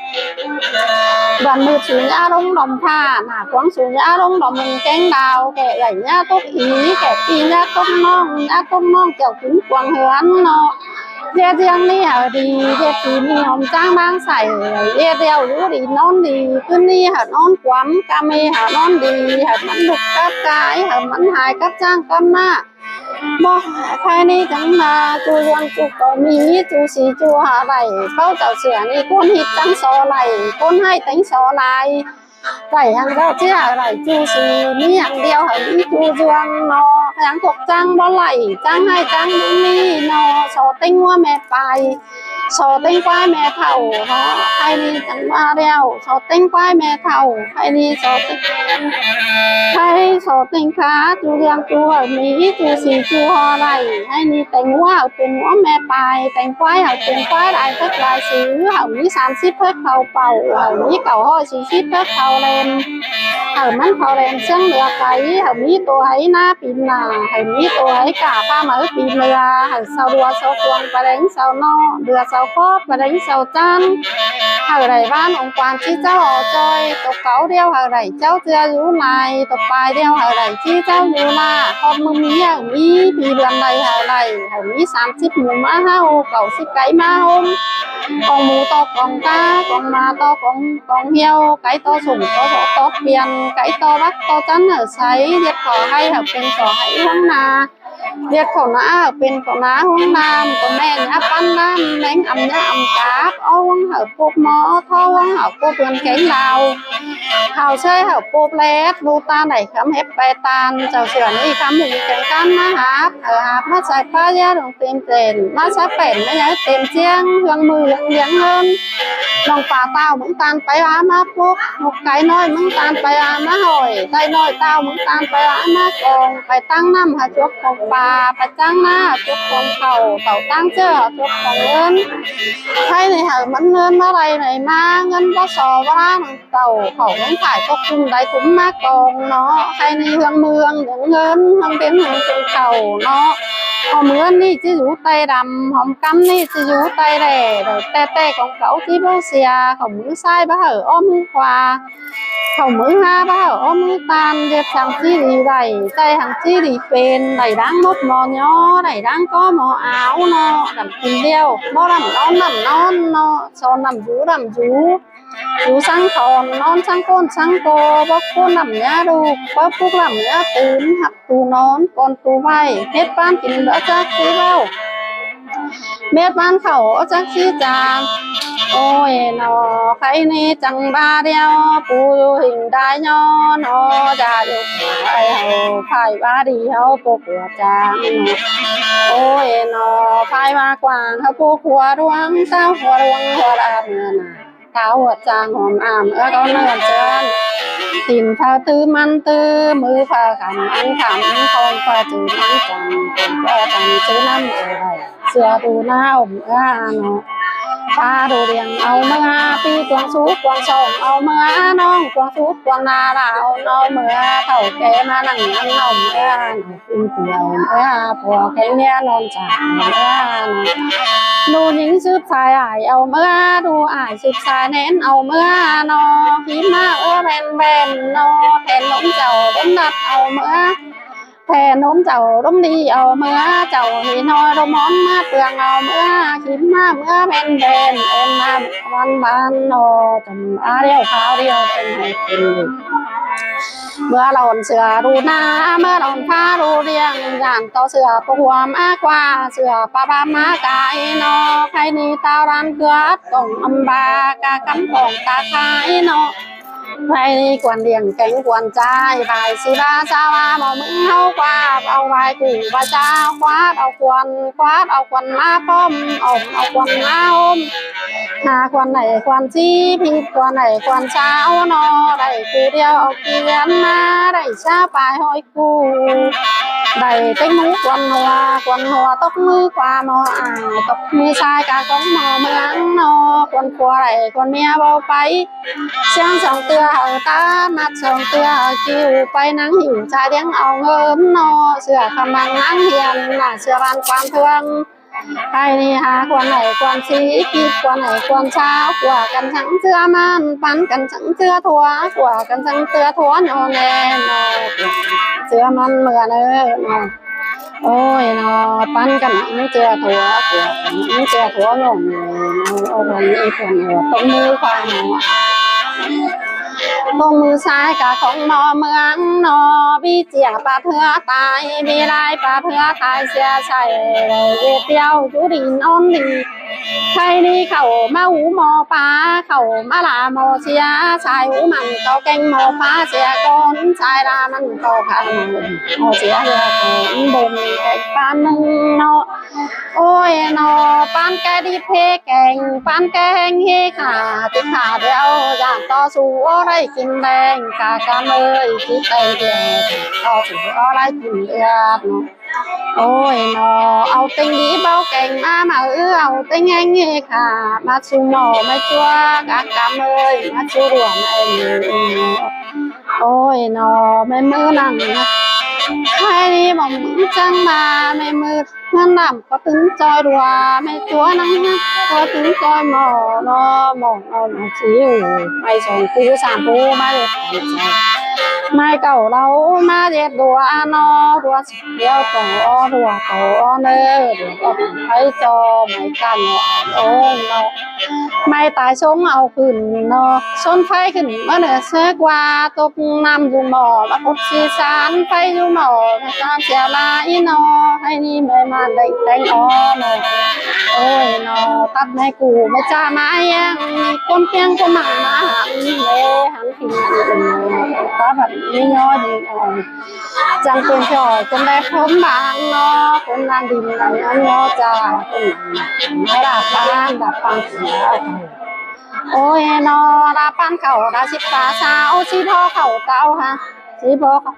Bươn ꞌmự sú nhá ꞌlống lom ꞌphạ, nả cuông sú nhá ꞌlống lom ꞌmướng kéng đao, kẻ ꞌlạy nhá tốc í, kẻ ꞌpi nhá tốc ꞌnọng, nhá tốc ꞌnọng chảu kính cuông hươn ꞌnọ. ꞌDệt ꞌdiêng ꞌnị hảư đi, ꞌdệt phi ꞌnị hom ꞌcháng ꞌmáng sảy, ꞌdệt điêu dú đi ꞌnón đi, ꞌcứn ꞌnị hảư ꞌnón quắm, ꞌcắm ꞌnị hảư ꞌnón đi, hảư mẳn ꞌlụk cắp cai, hảư mẳn hai cắp ꞌcháng cắp ꞌmạ. ꞌMá, ꞌkhạy ꞌnị chắng ꞌmá, ꞌchu ꞌluống ꞌchu ꞌcọ ꞌmí, ꞌchu sí ꞌchu hả đảy, ꞌpưa chảu sửa ꞌnị ꞌcốn ꞌhịt chắng so đảy, ꞌcốn ꞌhại téng so lai. Đảy hăng ꞌchọ ꞌchí hả đảy ꞌchu sí, ꞌmí hăng điêu hảư ꞌmí ꞌchu ꞌluống ꞌnọ, hăng cốc chắng báu đảy, chắng ꞌhại chắng báu ꞌmí ꞌnọ, so ꞌtếng ꞌngúa ꞌme pay, so ꞌtếng ꞌquái ꞌme thảu ꞌnọ, ꞌkhạy ꞌnị chắng ꞌmá điêu, so ꞌtếng ꞌquái ꞌme thảu, ꞌkhạy ꞌnị so ꞌtếng, ꞌkhạy so ꞌtếng khá ꞌchu ꞌluống ꞌchu hảư ꞌmí, ꞌchu sí ꞌchu hả đảy, ꞌkhạy ꞌnị téng ꞌngúa hảư pên ꞌngúa ꞌme pay, téng ꞌquái hảư pên ꞌquái lai phớc lai sí, hảư ꞌmí sam síp phớc khảu pảu, hảư ꞌmí cảu ꞌhọi sí síp phớc khảu ꞌlen. Hảư mẳn khảu ꞌlen ꞌsướng lưa cáy, hảư ꞌmí tô háy ꞌná pin nả, hảư ꞌmí tô háy cả ꞌpá máư pin lưa, hảư sau đua sau cuông pay đéng sau ꞌnọk, lưa sau khóp pay đéng sau ꞌchăn. Hảư đảy ꞌván ống quan ꞌchí ꞌcháo ó ꞌchoi, tô cáu điêu hảư đảy ꞌcháo ꞌchưa dú lai, tô pay điêu hảư đảy ꞌchí ꞌcháo dú lai, khót ꞌmướng ꞌmí hảư ꞌmí, phi bươn đảy hảư đảy, hảư ꞌmí sam síp mú ꞌmá ꞌháu, cáu síp cáy ꞌmá ꞌhôm. Cong mú ꞌto cong cá, cong ꞌmá ꞌto cong, cong ꞌhiêu, cáy ꞌto sủng ꞌto sổ tót piên, cáy ꞌto bắc ꞌto chắn hảư sáy, ꞌdệt khảu ꞌhay hảư pên khảu ꞌhay ꞌhuống na. ꞌDệt khảu ná hảư pên khảu ná ꞌhuống na, ꞌcọ ꞌme nhá ꞌpắn ꞌnặm, ꞌmếng ăm nhá ăm cáp, ók ꞌhuống hảư ꞌpộp ꞌmo, ók ꞌtó ꞌhuống hảư ꞌpộp bươn kéng đao. Hảư ꞌsới hảư ꞌpộp lét, ꞌlụk ꞌtan đảy khắm hếp pay ꞌtan, chảu sửa ꞌnị khắm hung kéng ꞌtan ꞌmá háp, hảư háp ꞌmá sai ꞌpá ꞌdá đong têm tẻn, ꞌmá sắp pẻn ꞌmá nháư têm ꞌchiếng, ꞌhương ꞌmự ꞌhương liếng ꞌngớn. Đong pả tảu ꞌmướng ꞌtan pay ꞌva ꞌmá pốc, ꞌlụk cáy ꞌnọi ꞌmướng ꞌtan pay ꞌva ꞌmá hỏi, đảy ꞌnọi tảu ꞌmướng ꞌtan pay ꞌva ꞌmá cong, pay ꞌtáng ꞌnặm hảư chuốp cuông pả, pay ꞌtáng ꞌná hảư chuốp cuông khảu, tảu ꞌtáng ꞌchớ hảư chuốp cuông ꞌngớn. ꞌKhạy ꞌnị hảư mẳn ꞌngớn ꞌmá đảy đảy ꞌmá, ꞌngớn báu so báu ꞌlạ, tảu khảu ꞌngớn phải cốc ꞌcum đảy ꞌcum ꞌmá cong ꞌnọ. ꞌKhạy ꞌnị ꞌhương ꞌmự ꞌhương liếng ꞌngớn, ꞌhương piến ꞌhương cuông khảu ꞌnọ. Hom ꞌngớn ꞌnị ꞌchí dú ꞌtay đăm, hom ꞌcắm ꞌnị ꞌchí dú ꞌtay đẻ, đảy ꞌtẹ ꞌtẹ cong cáu ꞌchí báu sia, khảu ꞌmứ ꞌsái báu hảư ók ꞌmứ khua, khảu ꞌmứ ꞌhá báu hảư ók ꞌmứ ꞌtan, ꞌdệt săng ꞌchí đi đảy, ꞌchạy hăng ꞌchí đi pên, đảy ꞌváng mốc ꞌmo ꞌnhó, đảy ꞌváng có ꞌmo áo ꞌnọ, đăm kin điêu, báu đăm ꞌnón đăm ꞌnón ꞌnọ, so đăm dú đăm dú. Dú săng khỏn, ꞌnón săng ꞌcốn săng ꞌcọ, báu ꞌcốn đăm nhá ꞌlụk, báu púc đăm nhá tứn, hắp tu ꞌnón, ꞌcón tu ꞌvạy, mết ꞌván kin báu chắc ꞌchí ꞌvạu. Mết ꞌván khảu báu chắc ꞌchí chang. Ôi ꞌnọ, khay ꞌnị chắng ꞌva điêu, ꞌpú ꞌhịnh đai ꞌnhó ꞌnọ, da điêu ai hảu, phải ꞌva đi hảu ꞌpú ꞌcọ chắng ꞌnọ. Ôi ꞌnọ, phải ꞌva quảng hảu ꞌpú ꞌcọ ꞌluống, ꞌtáo ꞌcọ ꞌluống ꞌcọ đa ꞌmưa ꞌnạ. Táo ꞌcọ chắng hom ám ꞌcọ ꞌnọ ꞌchơn. Tin pha ꞌtứ ꞌmắn ꞌtứ, ꞌmứ pha khắm ăn khắm, khong pha chứ ăn chắng, khong pha chắng chứ ꞌnặm ꞌcọ đảy. Sửa ꞌtụ ꞌna ôm ꞌnọ. Pha ꞌtụ điêng au ꞌmưa, ꞌpi quảng sút quảng song au ꞌmưa, ꞌnọng quảng sút quảng ꞌna đao au ꞌmưa, thảu ké ꞌmá nẳng ăn ôm ꞌnọ. Tin ꞌpi au ꞌmưa, pua kéng ꞌnhá ꞌnón chắng au ꞌmưa ꞌnọ. ꞌLu ꞌnhính sứp sai ải au ꞌmưa, ꞌlụ ải sứp sai ꞌnén au ꞌmưa ꞌnọ. Khím ꞌmá ꞌmưa ꞌvén ꞌvén ꞌnọ, then ꞌlốm chảu ꞌlốm đắt au ꞌmưa. Then ꞌlốm chảu ꞌlốm đi au ꞌmưa, chảu ꞌhị ꞌnọi ꞌlốm ꞌmón ꞌmá ꞌpương au ꞌmưa, khím ꞌmá ꞌmưa ꞌvén ꞌvén, ên ꞌmá ꞌván ꞌván ꞌnọ, chăm ꞌva điêu kháo điêu, ên ꞌhị ên. ꞌMưa lon sửa ꞌlụ ꞌna, ꞌmưa lon pha ꞌlụ điêng, dản ꞌto sửa ꞌpọ huôm ꞌmá ꞌquá, sửa ꞌpá ꞌva ꞌmá cai ꞌnọ, khay ꞌnị táo đan cưa ắt cỏng ꞌmá ba, ca cắm cỏng ta khai ꞌnọ. Khay ꞌnị quan điêng kéng quan ꞌchái, ꞌvạy ꞌsứ ꞌva ꞌsáo ꞌva ꞌmo ꞌmướng ꞌháu ꞌquá, au ꞌvạy ꞌcụ ꞌva ꞌsáo ꞌquá, au quan ꞌquá, au quan ꞌmá ꞌpọm, ôm au quan ꞌmá ôm. Hả quan đảy quan ꞌsí, ꞌphít quan đảy quan ꞌsáo ꞌnọ, đảy ꞌcụ điêu au kiến ꞌmá, đảy ꞌsáo pay ꞌhọi ꞌcụ. Đảy ꞌtếng ꞌmú quan ꞌhua, quan ꞌhua tốc ꞌmứ ꞌquá ꞌmo ải, tốc ꞌmứ sai ca cống ꞌmo ꞌmướng ꞌnọ, quan ꞌpua đảy quan ꞌmía báu pay. Siêng song ꞌtưa hảư tát, ꞌmặc song ꞌtưa hảư ꞌkiu, pay nắng hỉu sai điếng au ꞌngớn ꞌnọ, sửa khăm măng nắng hiên, nả sửa ban quan ꞌtương. Khay ꞌnị hả quan đảy quan ꞌsí, ꞌphít quan đảy quan ꞌsáo, ꞌquá căn săng ꞌsứa ꞌmắn, pán căn săng ꞌsứa thua, ꞌquá căn săng ꞌsứa thua ꞌnọ ꞌnẹ ꞌnọ, ꞌsứa ꞌmắn ꞌmưa ꞌnớ ꞌnọ. Ôi ꞌnọ, pán căn ꞌsứa thua, ꞌquá căn ꞌsứa thua ꞌnọ ꞌnớ, ôi ꞌnọ, ꞌpứng ꞌmứ ꞌquá ꞌnọ. ꞌPứng ꞌmứ sai ca cống ꞌmo ꞌmướng ꞌnọ, ꞌmí ꞌchía pát ꞌhứa tai, ꞌmí lai pát ꞌhứa tai sia sai, ꞌdệt điêu dú đi ꞌnón đi. Khay ꞌnị khảu ꞌmá ú ꞌmo pá, khảu ꞌmá la ꞌmo sia, sai ú mẳn ꞌto kéng ꞌmo pá sia cón, sai la mẳn ꞌto pá ꞌmo sia sia cón, bôm kéng pán ꞌnưng ꞌnọ. Ôi ꞌnọ, pán ké đi phế kéng, pán ké ꞌhéng ꞌhế khả, ti khả điêu, dản ꞌto sú ók đảy kin đeng, ca căm ơi, ti téng điêu, ꞌto sú ók đảy kin điêu. Ôi ꞌnọ, au ꞌtếng đi báu kéng ꞌmá ꞌmự, au ꞌtếng ꞌhéng ꞌhế khả, ꞌmá sú ꞌmo ꞌmá ꞌchua, ca căm ơi, ꞌmá sú đuổi ꞌmá ơi. Ôi ꞌnọ, ꞌmá ꞌmự nẳng, khay ꞌnị bỏng chắng ꞌmá, ꞌmá ꞌmự ꞌmắn nẳng ꞌcọ tứn ꞌchoi đuổi, ꞌmá ꞌchua nẳng ꞌcọ tứn ꞌchoi ꞌmo ꞌnọ, ꞌmo ꞌnọ ꞌnọ ꞌchí ư. ꞌMạy song ꞌpú sam ꞌpú ꞌmá ꞌdệt, ꞌmạy cảu ꞌlẹo ꞌmá ꞌdệt đuổi ꞌnọ, đuổi điêu ꞌto ók, đuổi ꞌto ók ꞌnớ, đuổi ók pay ꞌchọ ꞌmạy căn ꞌnọ, ôi ꞌnọ. ꞌMạy tai sống au khửn ꞌnọ, ꞌsốn pay khửn ꞌmá ꞌnớ ꞌsớ ꞌquá, tốc ꞌnặm dú ꞌmo, ꞌmá cốc sí san pay dú ꞌmo, ꞌmá san sia ꞌmá ꞌnọ, khay ꞌnị ꞌmạy ꞌmắn đảy téng ók ꞌnọ. Ôi ꞌnọ, tắt ꞌmạy ꞌcụ ꞌmạy ꞌchạ ꞌmá ꞌhéng, ꞌcốn ꞌpiếng ꞌcốn măng ꞌmá hăn, ꞌmạy hăn khửn ꞌnọ, tắt bát ꞌmí ꞌnọ đi ꞌnọ. Chắng pên ꞌchọ ꞌcốn đé phốm bang ꞌnọ, ꞌcốn lăn đin lăn ꞌnọ ꞌnọ ꞌchạ, ꞌcốn ꞌmá đa pang, đa pang. Ôi ꞌnọ, đa pang khảu, đa síp pá ꞌsáo, síp ꞌhó khảu ꞌtáo hả, síp ꞌhó khảu.